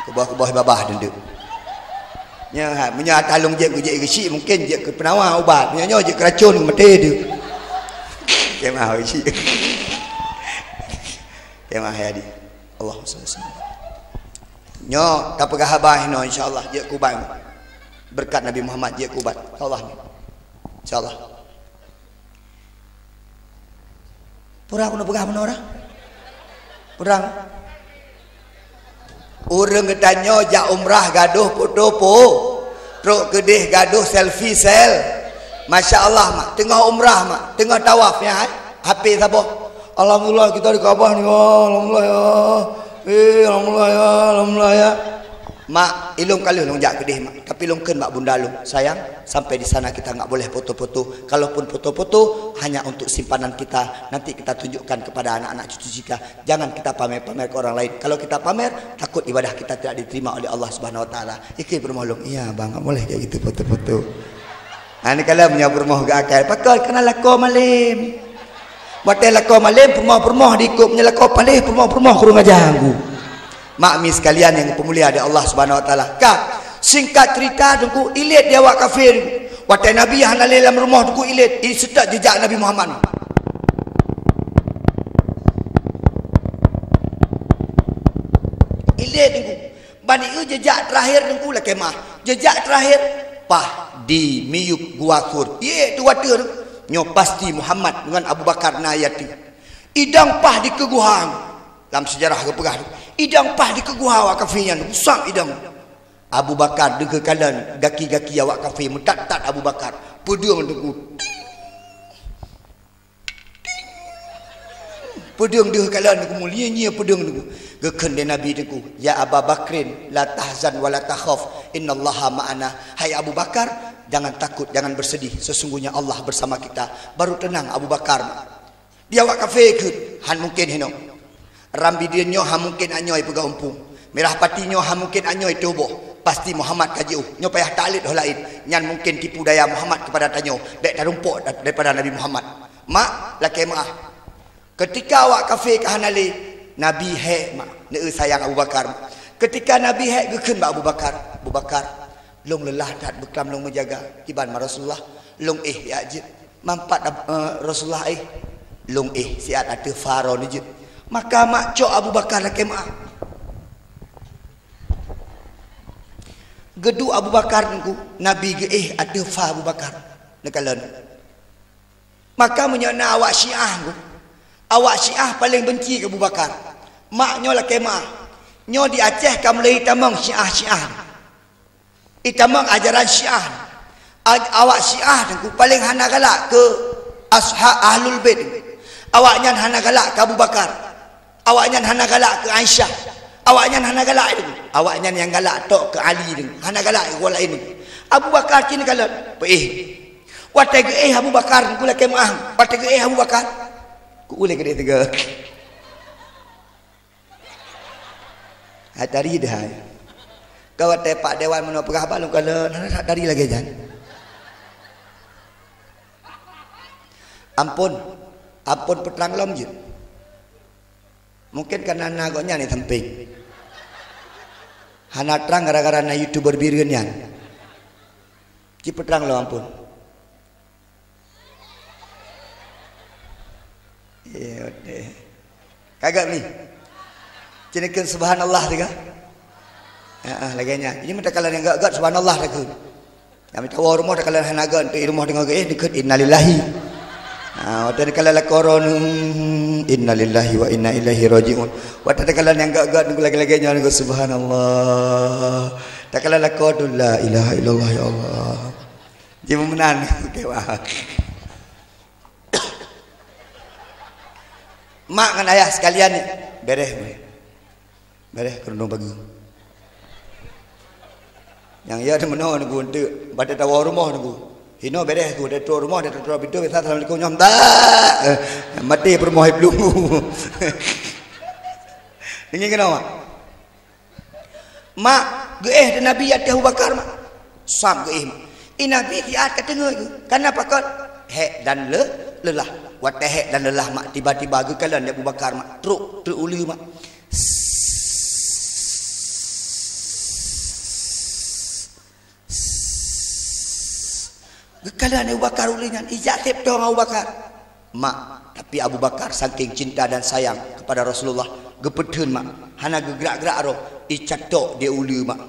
Keubah-keubah babah teunteu. Nya, ha, meunyoe ata lôn jép, jép geusyik, mungkin jép keu peunawa ubat. Meunyoe nyoe jép keu racun, meuté teuh. Kemah geusyik. Kemah ya di. Allahumma shalli wa sallim. Nyoe tapeugah haba inoe, insya Allah jeuet keu ubat. Beureukat Nabi Muhammad jeuet keu ubat. Insya Allah. Insya Allah. Peurang keuneuk peugah meunoe dah? Peurang. Ureuëng geutanyoe jak umrah gadoh foto po. Trok keudeh gadoh selfie sel. Masya Allah, Mak. Teungoh umrah, Mak. Teungoh tawaf, ya, hai. H P saboh. Alhamdulillah, kita di Ka'bah ni, ya. Alhamdulillah, ya. Eh, alhamdulillah, ya. Alhamdulillah, ya. Mak, ilôn ka lheueh lôn jak keudeh, Mak. Tapi lôn kheun bak bunda lôn, "Sayang, sampai di sana kita nggak boleh foto-foto. Kalaupun foto-foto, hanya untuk simpanan kita. Nanti kita tunjukkan kepada anak-anak cucu kita. Jangan kita pamer-pamer ke orang lain. Kalau kita pamer, takut ibadah kita tidak diterima oleh Allah Subhanahu Wa Taala." Ikei peurumoh lôn, "Iya, Bang, nggak boleh kayak gitu foto-foto." Ha, neukalon meunyoe peurumoh geuakai. Pakon? Keureuna lakoe malem. Watée lakoe malem, peurumoh-peurumoh diikot. Meunyoe lakoe paléh, peurumoh-peurumoh kurang aja Teungku. Mak mi sekalian nyang dipeumulia di Allah Subhanahu Wa Taala. Ka, singkat cerita Teungku, ilét di awak kafé. Watée Nabi hana lé lam rumoh Teungku, ilét, iseutôt jeujak Nabi Muhammad. Ilét Teungku. Ban ieu jeujak teurakhir Teungku lakée meuah. Jeujak teurakhir paih di miyueb Gua Thur. Ié tu watée nyoe pasti Muhammad ngon Abu Bakar na yati. Idong paih dikeue guha. Lam seujarah geupeugah, idong paih dikeue guha awak kafé nyan, rusak idong. Abu Bakar deuh geukalon gaki-gaki awak kafé, meutat-tat Abu Bakar. Peudeueng Teungku. Peudeueng deuh kalon Teungku, mulia-mulia peudeueng Teungku. Geukheun lé Nabi Teungku, "Ya Aba Bakrin, la tahzan wa la takhaf. "Innallaha ma'ana." Hai Abu Bakar, jangan takut, jangan bersedih. Sesungguhnya Allah bersama kita. Baru tenang Abu Bakar. Di awak kafé kheun, han mungkin hinoe. Rambidin nyoe han mungkin anyoe peugah umpung. Mirah pati nyoe han mungkin anyoe tuboh. Pasti Muhammad ka jiôh. Nyoe payah taklid ho laén. Nyan mungkin tipu daya Muhammad kepada tanyoe. Bèk tarumpok daripada Nabi Muhammad. Mak, lakèe meu'ah. Keutika awak kafé ka hana lé, Nabi hék mak, neueu sayang Abu Bakar. Keutika Nabi hék geukheun bak Abu Bakar, "Abu Bakar, lôn leulah that beuklam lôn meujaga, kiban ma Rasulullah, lôn éh siat jeuet. Mampat, eh, Rasulullah éh, lôn éh siat ateueh fa droeneuh jeuet." Maka mak cok Abu Bakar lakèe meu'ah. Geuduek Abu Bakar teungku, Nabi geuéh ateueh fa Abu Bakar. Neukalon. Maka meunyoe na awak Syiah tu, awak Syiah paleng benci keu Abu Bakar. Mak nyoe lakèe meu'ah. Nyoe di Aceh ka mulai itamong Syiah-Syiah. Itamong ajaran Syiah. Aj-, awak Syiah tu paleng hana galak keu asha-, Ahlul Bait. Awaknyan hana galak keu Abu Bakar. Awaknyan hana galak keu Aisyah. Awaknyan hana galak itu. Awaknyan nyang galak tok keu Ali tu. Hana galak keu ureueng laén tu. Abu Bakar cit neukalon, peuéh. Watèe geuéh Abu Bakar, ku lakèe meu'ah. Watèe geuéh Abu Bakar, ku ulèe keudéh teuga. Hai tari dah hai. Ka watèe Pak Dewan meunoe peugah haba lôn kalon, hana that tari lagèe nyan. Ampôn, ampôn peutrang lom jeuet. Mungkin karena na gobnyan di sampéng. Hana trang gara-gara na YouTuber Bireuen nyan. Cit peutrang lom ampôn. Iya, betul. Kagak ni. Cit neukheun subhanallah teuga. Heeh, lagèe nyan. Jadi meutakala nyang gèt-gèt subhanallah takheun. Nyang mita woe rumoh takala hana gèt, di rumoh deungoe geuéh, neukheun innalillahi. Ha, watèe takala lakoe droeneuh, innalillahi wa inna ilaihi raji'un. Watèe takala nyang gèt-gèt, neukheun lagèe-lagèe nyan, neukheun subhanallah. Takala lakoe droeneuh, la ilaha illallah, ya Allah. Jimeunan keuwah. Mak ngon ayah sekalian, bèrèh, bèrèh. Bèrèh keureundong bageue. Nyang ya meunoe neugeu eunteuk, bak tawoe rumoh neugeu. Hinoe bèrèh geu, tatrok rumoh, tatrok pintoe, biasa assalamualaikum nyoe. Dak! Eh, maté peurumoh iblong. Deungon keunoe, Mak. Mak, geuéh di Nabi ateueh Abu Bakar, Mak. Sam geuéh, Mak. I Nabi siat ka teungeut geuh. Kana pakon? Hék dan le-, leulah. Watèe hék dan leulah, Mak, tiba-tiba geukalon lé Abu Bakar, Mak. Trok, trok uleue, Mak. Geukalon Abu Bakar uleue nyan, ijak sép tong Abu Bakar. Mak, tapi Abu Bakar saking cinta dan sayang kepada Rasulullah, geupeutheun, Mak. Hana geugrak-grak roh, icatok di uleue, Mak.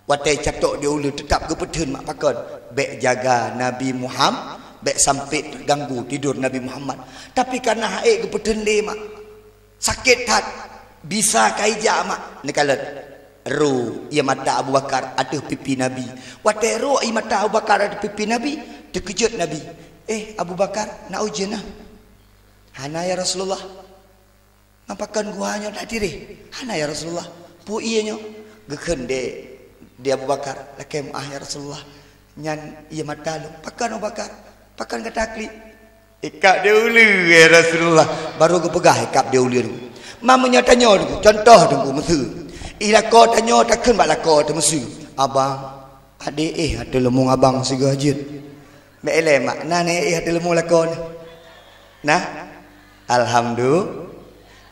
Watèe icatok di uleue, teutap geupeutheun, Mak, pakon? Bèk jaga Nabi Muham-, bèk sampai terganggu tidur Nabi Muhammad. Tapi karena ha'ék geupeutheun lé, Mak. Sakét that, bisa ka ijak, Mak. Neukalon, ro ie mata Abu Bakar ateueh pipi Nabi. Watèe ro ie mata Abu Bakar ateueh pipi Nabi, teukeujot Nabi. "Eh, Abu Bakar, na ujeuen na?" "Hana, ya Rasulullah." "Ngon pakon guha nyoe tatireh?" "Hana, ya Rasulullah." "Peue ie nyoe?" Geukheun deh di Abu Bakar, "Lakèe meu'ah, ya Rasulullah. Nyan ie mata lôn." "Pakon, Abu Bakar? Pakon gata klik?" "Ikab di uleue, ya Rasulullah." Baru geupeugah ikab di uleue tu. Ma meunyoe tanyoe tu, contoh tu, meuseu. I lakoe tanyoe takheun bak lakoe teuh meuseu, "Abang, adé éh ateueh leumong abang sigoe jeuet." Bèk ilèe, Mak. Na nyan éh ateueh leumong lakoe nyoe? Na? Alhamdulillah.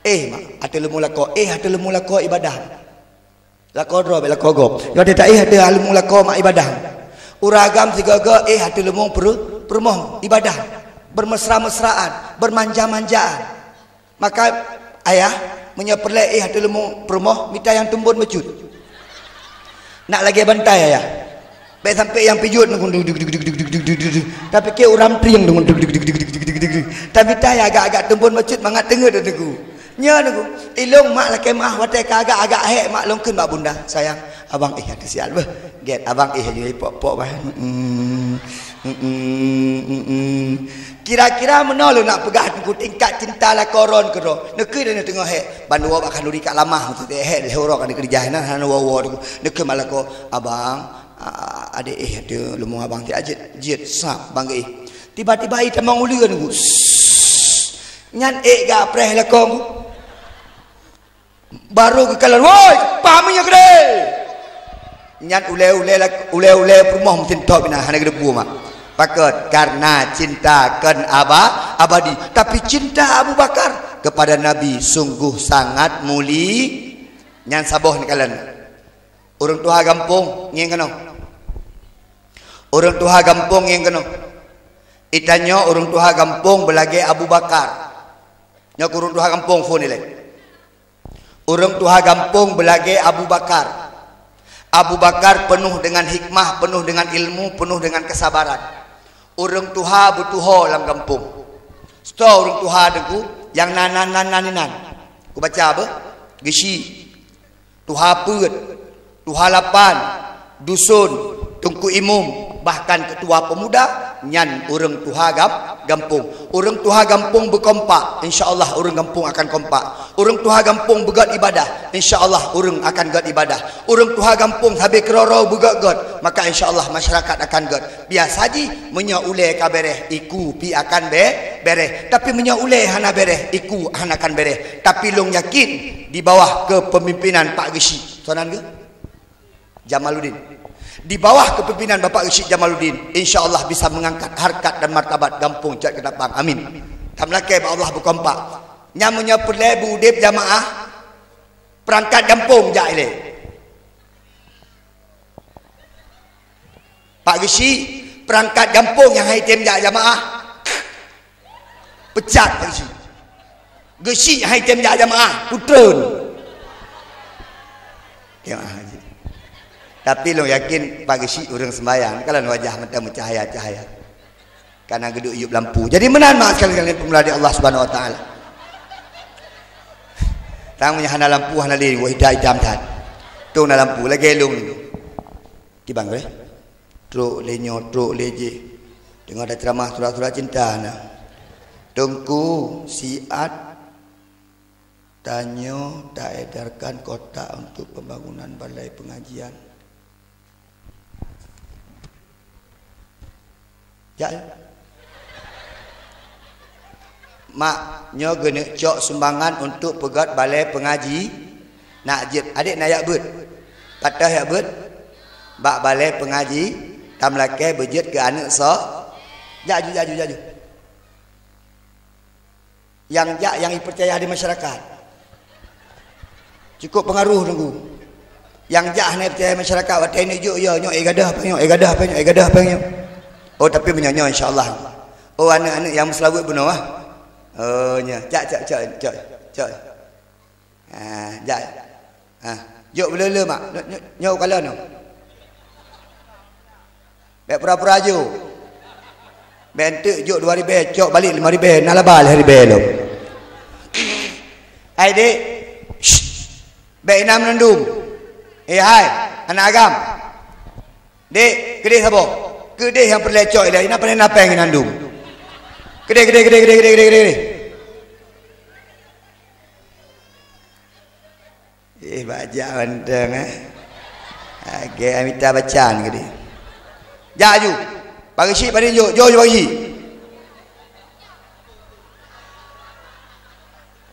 Éh, Mak, ateueh leumong lakoe. Éh ateueh leumong lakoe ibadah. Lakoe droe bèk lakoe gob. Nyoe teuh taéh ateueh leumong lakoe, Mak, ibadah. Ureueng agam sigoe-goe éh ateueh leumong peuru-, peurumoh ibadah. Bermesra-mesraan, bermanja-manjaan. Maka, ayah, meunyoe peureulèe éh ateueh leumong peurumoh, mita nyang teumbon bacut. Nak lagèe bantai, ayah. Bèk sampai nyang pijuet nunggu duk, duk, duk, duk. Tapi keu ureueng trieng nunggu duk, duk, duk. Tapi mita nyang agak-agak teumbon bacut mangat teungeut nunggu. Nyoe nunggu. Ilôn, Mak, lakèe meu'ah watèe ka agak-agak hék, Mak, lôn kheun bak bunda, "Sayang, abang éh ateueh siat beuh." Gèt, abang éh aju pok-pok bah. Mm-mm. Mm-mm. Mm-mm. Kira-kira meunoe lôn nak peugah Teungku, tingkat cinta lakoe droe keu droe. Neukheun dan teungoh hék, bandua bak khanuri ka lamah, maksud hék lhèe uroe ka neukeurija, hana woe-woe Teungku. Neukheun bak lakoe, "Abang, a-, adék éh, ada leumo abang ti ajit, jeuet sab bang éh." Tiba-tiba ie tamong uleuen Teungku. Nyan ék gak preh lakoe Teungku. Baru geukalon, "Woi, pah meunyoe keudeh!" Nyan ulèe-ulèe lak-, ulèe-ulèe peurumoh meusintob inan hana geuteupeue mak. Pakon? Karena cinta kon aba-, abadi. Tapi cinta Abu Bakar kepada Nabi sungguh sangat muli-, nyan saboh neukalon. Ureueng tuha gampông ngieng keunoe. Ureueng tuha gampông ngieng keunoe. Itanyoe ureueng tuha gampông beulagèe Abu Bakar. Nyoe keu ureueng tuha gampông phon ilèe. Ureueng tuha gampông beulagèe Abu Bakar. Abu Bakar penuh dengan hikmah, penuh dengan ilmu, penuh dengan kesabaran. Ureueng tuha beutuho lam gampông. Seutôt ureueng tuha Teungku nyang nan, nan, nan, nan, nan. Kubaca beuh. Geuchik, tuha peuet, tuha lapan, dusun, teungku imum, bahkan ketua pemuda, nyan ureueng tuha gam-, gampông. Ureueng tuha gampông beukompak, insya Allah ureueng gampông akan kompak. Ureueng tuha gampông beugöt ibadah, insya Allah ureueng akan göt ibadah. Ureueng tuha gampông sabe keudroe-droe beugöt-göt, maka insya Allah masyarakat akan göt. Biasa jih, meunyoe ulèe ka bèrèh, iku pi akan bè-, bèrèh. Tapi meunyoe ulèe hana bèrèh, iku hana akan bèrèh. Tapi lôn yakin, di bawah kepemimpinan Pak Geuchik. Soe nan geuh? Jamaluddin. Di bawah kepimpinan Bapak Geuchik Jamaluddin, insya Allah bisa mengangkat harkat dan martabat gampông Cot Keutapang. Amin. Tameulakèe bak Allah beukompak. Nyan meunyoe peureulèe beu udép jamaah, peurangkat gampông jak ilèe. Pak Geuchik, peurangkat gampông nyang han item jak jamaah, peucat Pak Geuchik. Geuchik han item jak jamaah, putreun. Jamaah haji. Tapi lôn yakin Pak Geuchik ureueng seumbahyang, kalon wajah mata meucahaya-cahaya. Kana geuduek yub lampu. Jadi meunan mak sekalian peumulia di Allah Subhanahu Wa Taala. Tang meunyoe hana lampu, hana lé, wah, itam-itam that. Tong na lampu, lagèe lôn nyoe. Kibang, eh? Trok lé nyoe, trok lé jéh. Teungoh taceuramah sura-sura cinta na. Teungku, siat tanyoe taedarkan kotak untuk pembangunan balai pengajian. Jak, ya. Mak, nyoe geuneuk cok sumbangan untuk peugöt balai pengaji. Nak jeuet, adék na jak beuet. Pat teuh jak beuet? Bak balai pengaji, tameulakèe beujeuet keu aneuk so-, jak ju, jak ju, jak ju. Nyang jak nyang ipeucaya di masyarakat. Cukup peungaroh Teungku. Nyang jak hana ipeucaya masyarakat, watèe neuk jok, ya, nyoe éh gadôh apa nyoe, éh gadôh apa nyoe, éh gadôh apa nyoe. Oh, tapi meunyoe nyoe, insya Allah. Oh, aneuk-aneuk nyang meuseulaweuet bunoe, ah. Oh, nyoe. Cak, cak, cak, cak, cak. Ah, jak. Ah, jok beuleu-leu, mak. Nyoe, nyoe, nyoe u kalon nyoe. Bèk pura-pura jok. Bèk enteuk jok dua ribèe, cok balek limong ribèe, na laba lhèe ribèe lom. Hai, Dek. Shh. Bèk inan meunandum. Eh, hai, aneuk agam. Dek, keudeh saboh. Keudeh nyang peureulèe cok ilèe, inan pandai na pèng inan dum. Keudeh, keudeh, keudeh. Eh, bajak mantong, eh. Agak mita bacaan ke dia. Jak aju. Pak Geuchik, padum jok? Jok aju Pak Geuchik.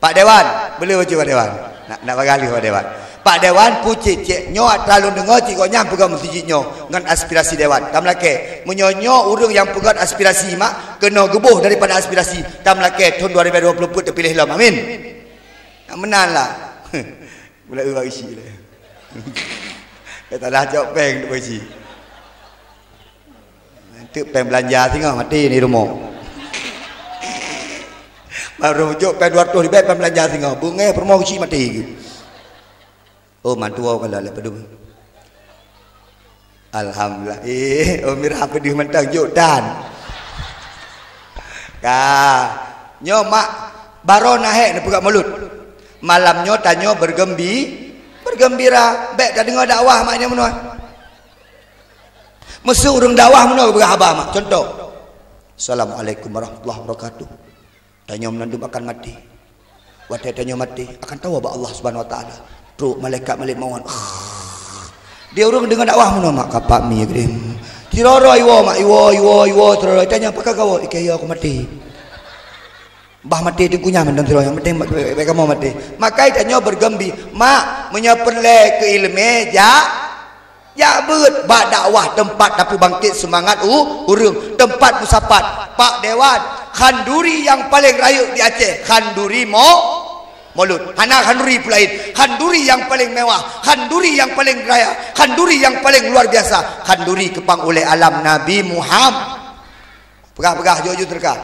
Pak Dewan, boleh baca Pak Dewan. Nak, nak bagaih Pak Dewan. Pak Dewan, pucet cek nyoe atra lôn deungoe cit gobnyan peugah meuseujid nyoe ngon aspirasi Dewan. Tameulakèe, meunyoe nyoe ureueng nyang peugah aspirasi mak, keunoe geuboh daripada aspirasi, tameulakèe thon dua ribu dua puluh peuet teupiléh lom. Amin. Nak meunan lah. Mula ureueng isi lé. Kata dah cok pèng tu isi. Teuk pèng beulanja singoh mati ni rumoh. Baru jok pèng dua ratus ribèe pèng beulanja singoh. Beungèh peurumoh isi mati. Oh, mantua kalau lé padum. Alhamdulillah. Eh, oh, mirah peudeuh mantong jok tan. Ka. Nyoe mak baroe na hék neupeugah mulod. Malam nyoe tanyoe bergembi-, bergembira. Bèk tadeungoe dakwah mak nyoe meunoe. Meuseu ureueng dakwah meunoe geupeugah haba mak. Contoh. Assalamualaikum warahmatullahi wabarakatuh. Tanyoe meunandum akan maté. Watée tanyoe maté, akan tawoe bak Allah Subhanahu Wa Taala. Trok malaikat Malik Maut. Dia ureuëng deungon dakwah meunoe mak kapak mi geurim. Tiroro iwoe mak iwoe iwoe iwoe tiroro tanya pakon kawoe ikei yo aku maté. Bah maté teungku nyan mandum tiroro yang penting baik kamu maté. Makai tanyoe bergembi mak meunyoe peureulée keu ileumé jak Jak beuet bak dakwah teumpat tapeubangkét seumangat u ureuëng, teumpat meusapat, pak dewan, khanduri nyang paleng rayeuk di Aceh, khanduri mo, mulod. Hana khanduri peulaén, khanduri nyang paleng mewah, khanduri nyang paleng raya, khanduri nyang paleng luar biasa, khanduri keupang ulée alam Nabi Muhammad. Peugah-peugah jok-jok teuka.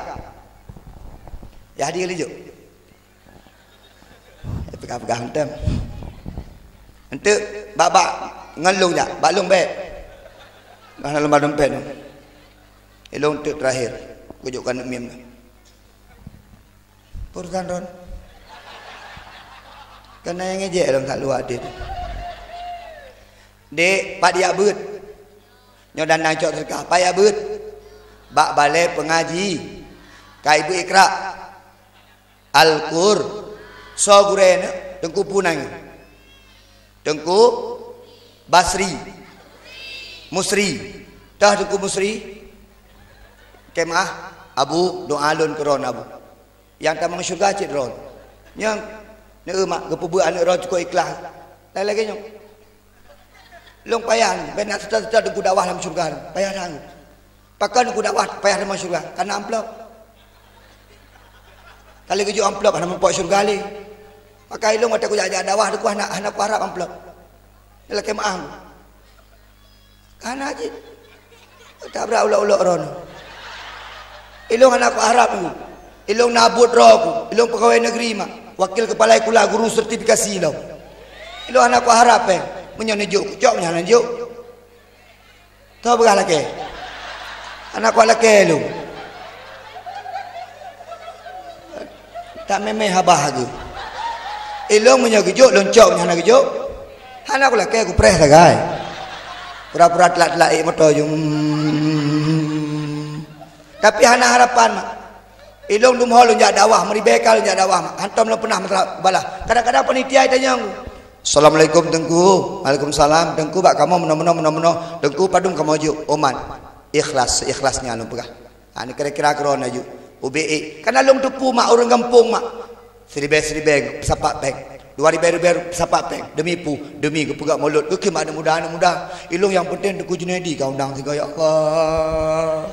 Ya hadir laju. Peugah-peugah mantong. Enteuk bak-bak ngon lôn jak, bak lôn bék. Bah na lôn ba dompet nyoe. Ilôn enteuk terakhir. Kujok keuneuk mim. Peue urusan droen? Kana nyang ngejek lôn kat luwa deh. Dek, pat jak beuet? Nyoe dandang cok seudeukah, pat jak beuet? Bak balée peungaji. Ka ibu ikra. Al-Qur. Soe gurée nyoe? Teungku peue nan nyoe? Teungku Basri. Musri. Toh Teungku Musri? Kemah Abu, doa lôn keu droen Abu. Nyang tamong syeuruga cit droen. Nyang neueu mak geupeubeuet aneuëk droen cukôp ikhlaih. Laén lagée nyoe. Lôn payah, bèk na seuta-seuta teungku dakwah lam syeuruga, payah that. Pakon teungku dakwah payah lam syeuruga? Kana amplop. Ka lheueh geujok amplop hana meurumpok syeuruga lé. Maka ilôn watée kujak-jak dakwah teungku hana, hana kuharab amplop. Lakée meu'ah. Kana jih. Tabrak ulok-ulok droen. Ilôn hana kuharab teungku. Ilôn na buet droe ku. Ilôn pegawai negeri mak. Wakil kepala sekolah guru sertifikasi lom. Ilôn hana kuharab péng. Meunyoe neujok kucok, meunyoe hana neujok. Toh peugah lakée. Hana kuat lakée lôn. Tak mémé haba geuh. Ilôn meunyoe geujok lôn cok, meunyoe hana geujok. Hana kulakée kupreh sagai. Pura-pura telat-telat ék moto ju. Tapi hana harapan mak. Ilôn dum ho lôn jak dakwah, meuribée ka lôn jak dakwah mak. Hantom lôn peunah meutra-, balah. Kadang-kadang panitia itanyong. Assalamualaikum teungku. Waalaikumsalam. Teungku bak kamoe meunoe-meunoe meunoe-meunoe. Teungku padum kamoe jok? Oman. Ikhlas, seikhlasnya lôn peugah. Ha, ni kira-kira keudroe laju. Ubé ék. Kana lôn teupeu mak ureuëng gampông mak. Siribée-siribée peusapat péng. Dua ribée-ribée peusapat péng. Demi peue? Demi geupeugah mulod. Geukheun mak aneuk muda, aneuk muda. Ilôn nyang peunteng Teungku Junaidi ka undang sigoe, ya Allah.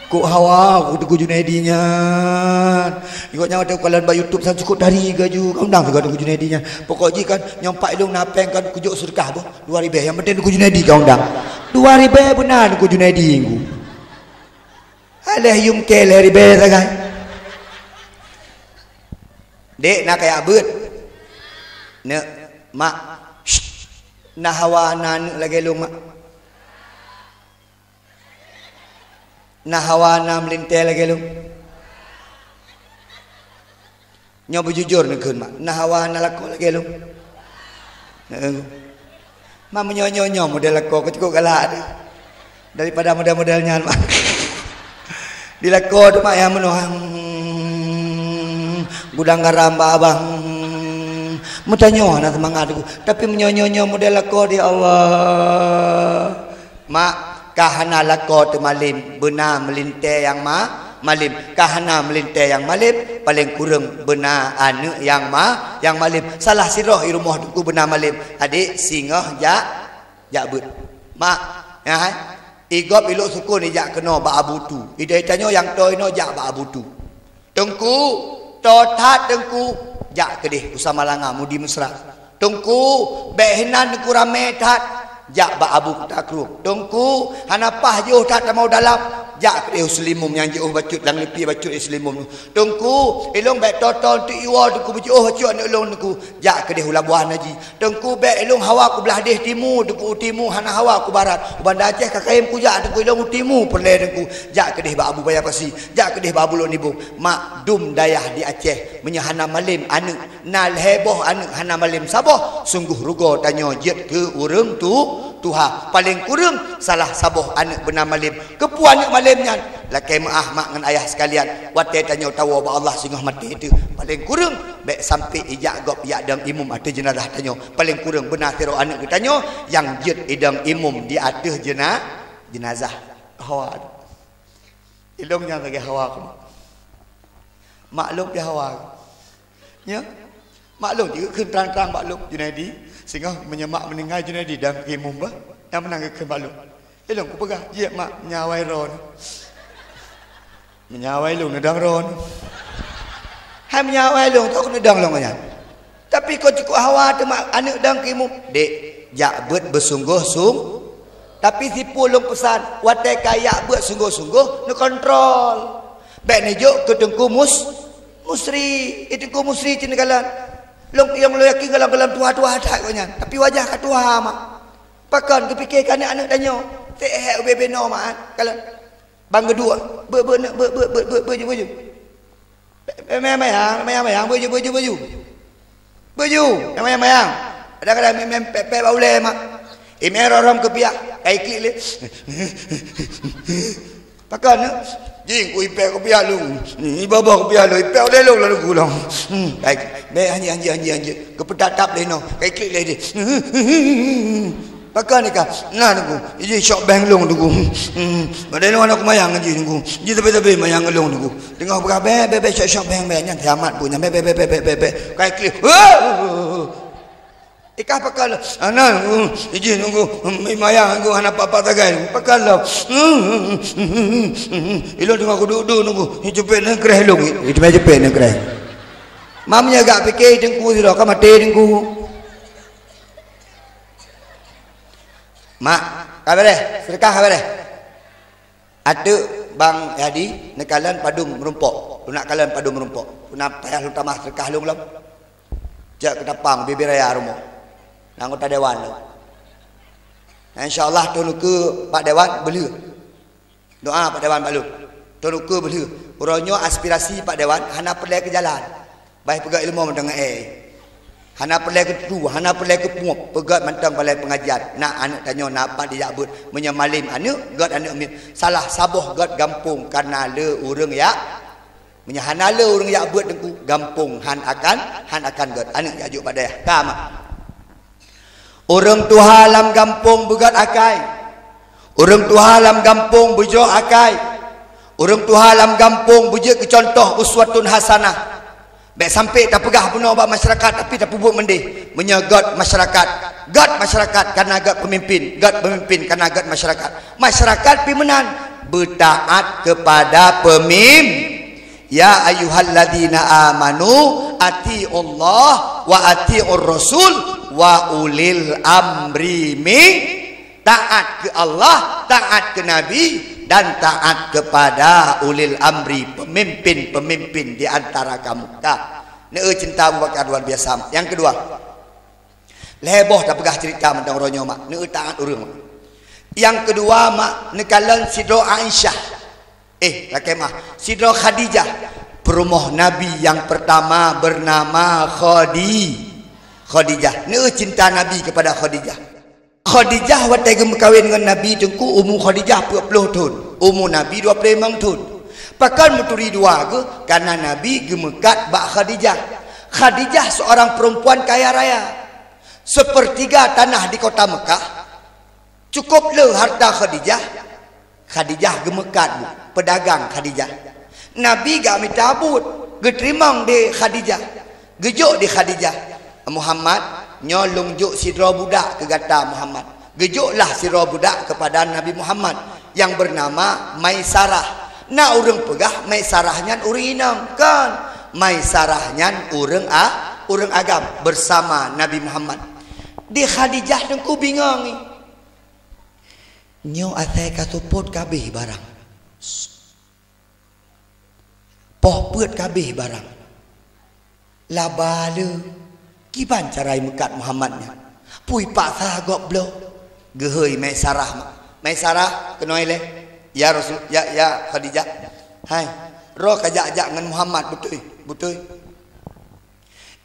Kok hawa ku Teungku Junaidi nyan. Ikot nyawa teukalon bak YouTube san cukôp tari gaju. Ka undang sigoe Teungku Junaidi nyan. Pokok jih kan nyang pat ilôn na péng kan kujok seudeukah boh. Dua ribée, nyang peunteng Teungku Junaidi ka undang. Dua ribée beuna Teungku Junaidi ku. Aléh yum kée lhée ribée sagai. Dek, na kajak beuet. Neuk, mak. Syh. Na hawa na aneuk lagée lôn, mak. Na hawa na meulintée lagée lôn. Nyoe beujujur neukheun mak, na hawa na lakoe lagée lôn. Heeh. Mak meunyoe nyoe nyoe model lakoe keu cukôp galak deh. Daripada model-model nyan mak. Di lakoe tu mak nyang meunoe, hmm, gudang garam bak abang. Hmm, meutanyoe hana seumangat teungku. Tapi meunyoe nyoe nyoe model lakoe di Allah. Mak, ka hana lakoe teumalem, beuna meulintée nyang ma-, malem. Ka hana meulintée nyang malem, paleng kureueng beuna aneuk nyang ma-, nyang malem. Salah sidroe i rumoh teungku beuna malem, adek singoh jak, jak beuet. Mak, nyan hai, i gob ilok sukon ijak keunoe bak Abu Tu. Idai tanyoe nyang toe inoe jak bak Abu Tu. Teungku, toe that Teungku, jak keudeh u Samalanga Mudi Mesra. Teungku, bék hinan Teungku ramé that, jak bak Abu Kuta Krueng. Teungku, hana paih jiôh that tamong dalam, jak keudeh u Seulimum nyang jiôh bacut lam lipi bacut di Seulimum. Teungku, ilôn bék toe-toe teuk iwoe Teungku beujiôh bacut aneuk lôn Teungku, jak keudeh u Labuhan Haji. Teungku, bék ilôn hawa kublah deh timu, Teungku, u timu hana hawa ku barat. U Banda Aceh ka kayém kujak Teungku, ilôn u timu peureulée Teungku. Jak keudeh bak Abu Baya Pasi, jak keudeh bak Abu Lôn Nibong. Mak, dum dayah di Aceh, meunyoe hana malem aneuk, na lhée boh aneuk hana malem saboh, sunggoh rugoe tanyoe jeuet keu ureuëng tu, tuha. Paleng kureueng salah saboh aneuk beuna malem. Keupeue aneuk malem nyan? Lakée meuáh mak ngon ayah sekalian, watée tanyoe tawoe bak Allah singoh maté teuh. Paleng kureueng bék sampoe ijak gob ijak dong imum ateueh jeunazah tanyoe. Paleng kureueng beuna sidroe aneuk geutanyoe nyang jeuet idong imum di ateueh jeuna-, jeunazah. Hawa. Ilong nyang lagée hawa keuh. Mak lôn pih hawa. Nya? Mak lôn jeuet kheun trang-trang bak lôn, Junaidi. Singoh meunyoe mak meuninggai Junaidi dong imum bah. Nyang meunan geukheun bak lôn. Ilong kupeugah, "Jeuet mak, meunyoe awai droeneuh." Meunyoe awai lôn neudong droeneuh. Hai meunyoe awai lôn, toh neudong lôn nyan. Tapi kon cukôp hawa teuma aneuk dong keu imum. Dek, jak beuet beusunggoh-sung-, tapi sipeu lôn peusan, watée kajak beuet sunggoh-sunggoh, neukontrol. Bék neujok keu Teungku Mus-, Musri. Eh, Teungku Musri cit neukalon. Lôn, nyang lôn yakin gohlom-gohlom tuha-tuha that gobnyan. Tapi wajah ka tuha mak. Pakon geupike keu aneuk-aneuk tanyoe. Seuhat ubé-bé noe mak, kalon. Bang geuduek, beu-, beu-, beu-, beuju, beuju. Mayang-mayang, mayang-mayang, beuju, beuju, beuju. Beuju, mayang-mayang. Kadang-kadang mé-, mé-, pek-pek bak ulée mak. Imé roh-roh keupiah, kai klik lé. Pakon, eh? Jing ku ipek keupiah lu. Iboh-boh keupiah lu, ipek ulée lu lalu gulong. Hmm, kai, mé anjing, anjing, anjing, anjing. Geupeutatap lé inoe, kai klik lé deh. Pakon ni ka? Nah, Teungku. Iji syok beng lôn, Teungku. Hmm. Padahai lôn aneuk mayang ji, Teungku. Ji tapi-tapi mayang lôn, Teungku. Teungoh peugah, "Bek, bek, bek, syok, syok beng, bek." Nyan kiamat pun nyan. "Bek, bek, bek, bek, bek, bek." Kai klik. Wah! Ikah pakon lôn. Anak, Teungku. Iji, Teungku. Hmm, mayang, Teungku. Hana apa-apa tagai, Teungku. Pakon lôn. Hmm, hmm, hmm, hmm, hmm. Ilôn teungoh kuduek-duek, Teungku. Ni cepet nangkreh lôn. Itu cepet nangkreh. Mam nyan gak pike Teungku sidroe, ka maté Teungku. Mak, ka beureh, seudeukah ka beureh. Ateuk Bang Yadi neukalon padum meurumpok, teunak kalon padum meurumpok. Peue na payah lôn tamah seudeukah lôn lom. Jak keu tapang bibir raya rumoh. Na anggota dewan lôn. Na insya Allah teuneuk keu Pak Dewan beuleueh. Doa Pak Dewan bak lôn. Teuneuk keu beuleueh. Uroe nyoe aspirasi Pak Dewan hana peureulée keu jalan. Bah peugah ilmu mantong eh. Hana peureulée keu tu, hana peureulée keu puep, peugah mantong balai pengajian. Nak aneuk tanyoe na pat dijak beuet. Meunyoe malem aneuk, gét aneuk miet. Salah saboh gét gampông kana le ureuëng yak. Meunyoe hana le ureuëng yak beuet Teungku, gampông han akan, han akan gét. Aneuk jak jok bak dayah. Ka mak. Ureuëng tuha lam gampông beugét akai. Ureuëng tuha lam gampông beujok akai. Ureuëng tuha lam gampông beujeuet keu contoh uswatun hasanah. Bék sampoe tapeugah bunoe bak masyarakat tapi tapeubuet meudeh. Meunyoe gét masyarakat, gét masyarakat kana gét peumimpin, gét peumimpin kana gét masyarakat. Masyarakat pih meunan, beutaát keupada peumim-, "Ya ayyuhalladzina amanu atiullah wa atiur rasul wa ulil amri min." Taat keu Allah, taat keu Nabi, dan taat kepada ulil amri, pemimpin-pemimpin di antara kamu. Ka. Neu cinta Abu Bakar luar biasa. Yang kedua, lhée boh tapeugah cerita mantong uroe nyoe mak, neu taat ureuëng mak. Yang kedua mak, neukalon sidroe Aisyah. Eh, lakée mah, sidroe Khadijah, peurumoh Nabi yang pertama bernama Khadi-, Khadijah. Neu cinta Nabi kepada Khadijah. Khadijah watée geumeukawen ngon Nabi Teungku, umu Khadijah peuet ploh thon, umu Nabi dua ploh limong thon. Pakon meuturi dua geuh? Karena Nabi geumeukat bak Khadijah. Khadijah seorang perempuan kaya raya. Sepertiga tanah di kota Mekah, cukup le harta Khadijah. Khadijah geumeukat bu, peudagang Khadijah. Nabi gak mita buet, geuteurimong di Khadijah. Geujok di Khadijah, "Muhammad, nyoe lôn jok sidroe budak keu gata, Muhammad." Geujoklah sidroe budak keupada Nabi Muhammad nyang beunama Maisarah. Na ureuëng peugah Maisarah nyan ureuëng inong, kon. Maisarah nyan ureuëng a-, ureuëng agam bersama Nabi Muhammad. Di Khadijah Teungku bingong ni. Nyoe asai ka seupôt ka abéh barang. Poh peuet ka abéh barang. Laba le, kiban cara imeukat Muhammad nyan? Pui paksa gob bloe. Geuhôi Maisarah. Maisarah, keunoe lé. Ya Rasul, ya, ya Khadijah. Hai, roh kajak-jak ngon Muhammad, beutôi, beutôi.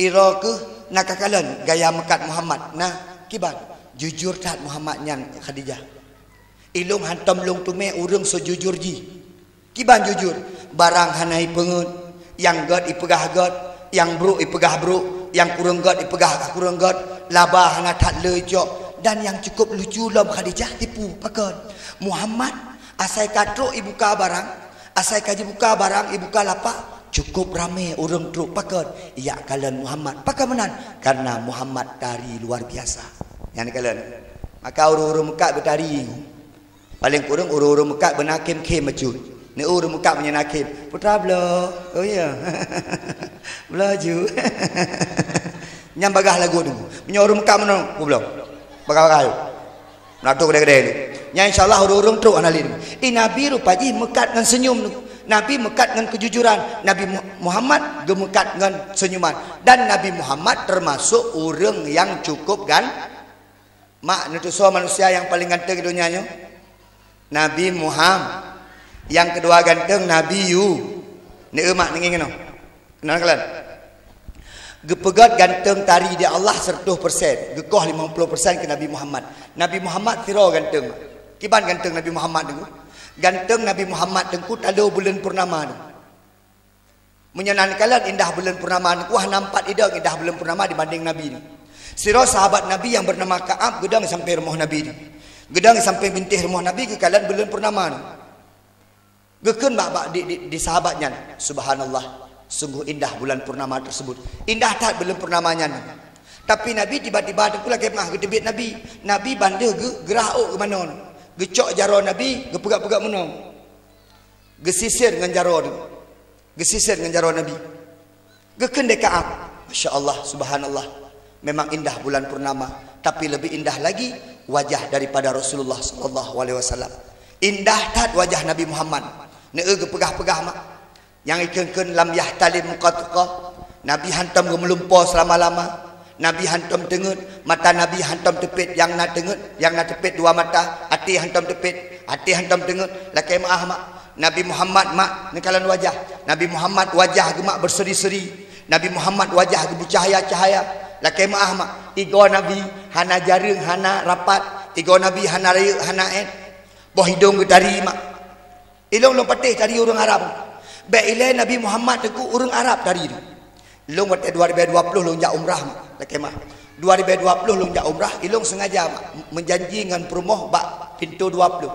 Iroe keuh na kakalon gaya meukat Muhammad. Nah, kiban. Jujur that Muhammad nyan, Khadijah. Ilôn hantom lôn teumé ureuëng seujujur jih. Kiban jujur, barang hana ipeungeut, nyang gét ipeugah gét, nyang brok ipeugah brok, nyang kureueng gét ipeugah kureueng gét, laba hana that le icok, dan nyang cukup lucu lom Khadijah tipu. Pakon? Muhammad, asai ka trok ibuka barang, asai ka jibuka barang, ibuka lapak, cukup ramé ureuëng trok. Pakon? Ijak kalon Muhammad. Pakon meunan? Karena Muhammad tari luar biasa. Nyan kalon. Maka ureuëng-ureuëng meukat beutari. Paleng kureueng ureuëng-ureuëng meukat beuna khém-khém bacut. Neu ureuëng meukat meunyoe na khém, "Putra bloe." Oh ya. "Bloe ju." Nyan bagaih lagu tu. Meunyoe ureuëng meukat meunan, "Bloe." Bagaih-bagaih. Meunatoe gede-gede tu. Nyan insya Allah ureuëng-ureuëng trok hana lé tu. Eh, Nabi rupa jih meukat ngon seunyum tu. Nabi meukat ngon keujujuran. Nabi Mu-, Muhammad geumeukat ngon seunyuman. Dan Nabi Muhammad teumasok ureuëng nyang cukup gan-, Mak, neutusoe manusia nyang paleng ganteng di donya nyoe? Nabi Muham. Nyang keudua ganteng Nabi Yu. Neu mak, neungieng keunoe. Keunoe kalon. Geupeugét ganteng tari di Allah seratus persen, geukoh lima puluh persen keu Nabi Muhammad. Nabi Muhammad sidroe ganteng. Kiban ganteng Nabi Muhammad tu? Ganteng Nabi Muhammad teungku talo buleuen purnama tu. Meunyoe nan kalon indah buleuen purnama, wah, nampat idong indah buleuen purnama dibanding Nabi nyoe. Sidroe sahabat Nabi nyang beunama Ka'ab geudong sampéng rumoh Nabi nyoe. Geudong sampéng bintéh rumoh Nabi geukalon buleuen purnama nyoe. Geukheun bak, bak di, di, di sahabat nyan, "Subhanallah, sungguh indah bulan purnama tersebut." Indah that buleuen purnama nyan. Tapi Nabi tiba-tiba teungku lakée meu'ah geuteubiet Nabi. Nabi ban deuh geu-, geurah ôk geumanoe. Geucok jaroe Nabi, geupeugah-peugah meunoe. Geusisir ngon jaroe tu. Geusisir ngon jaroe Nabi. Geukheun lé Ka'ab, "Masya Allah, subhanallah. Memang indah bulan purnama, tapi lebih indah lagi wajah daripada Rasulullah sallallahu alaihi wasallam." Indah that wajah Nabi Muhammad. Neu geupeugah-peugah mak. Nyang ikheun-kheun lam yahtalim muqatqah. Nabi hantom geumeulumpo seulama-lama. Nabi hantom teungeut, mata Nabi hantom teupet, nyang na teungeut, nyang na teupet dua mata, até hantom teupet, até hantom teungeut, lakée meu'ah mak. Nabi Muhammad mak, neukalon wajah. Nabi Muhammad wajah geuh mak berseri-seri. Nabi Muhammad wajah geuh beucahaya-cahaya. Lakée meu'ah mak. Igoe Nabi hana jareueng, hana rapat. Igoe Nabi hana rayeuk, hana ét. Boh idong geutari mak. Ilong lôn patéh tari ureuëng Arab. Bék ilée Nabi Muhammad teungku ureuëng Arab tari tu. Ilong watée dua ribu dua puluh lôn jak umrah mak, lakée meu'ah. Dua ribu dua puluh lôn jak umrah, ilong sengaja mak, meujanji ngon peurumoh bak pintoe dua puluh.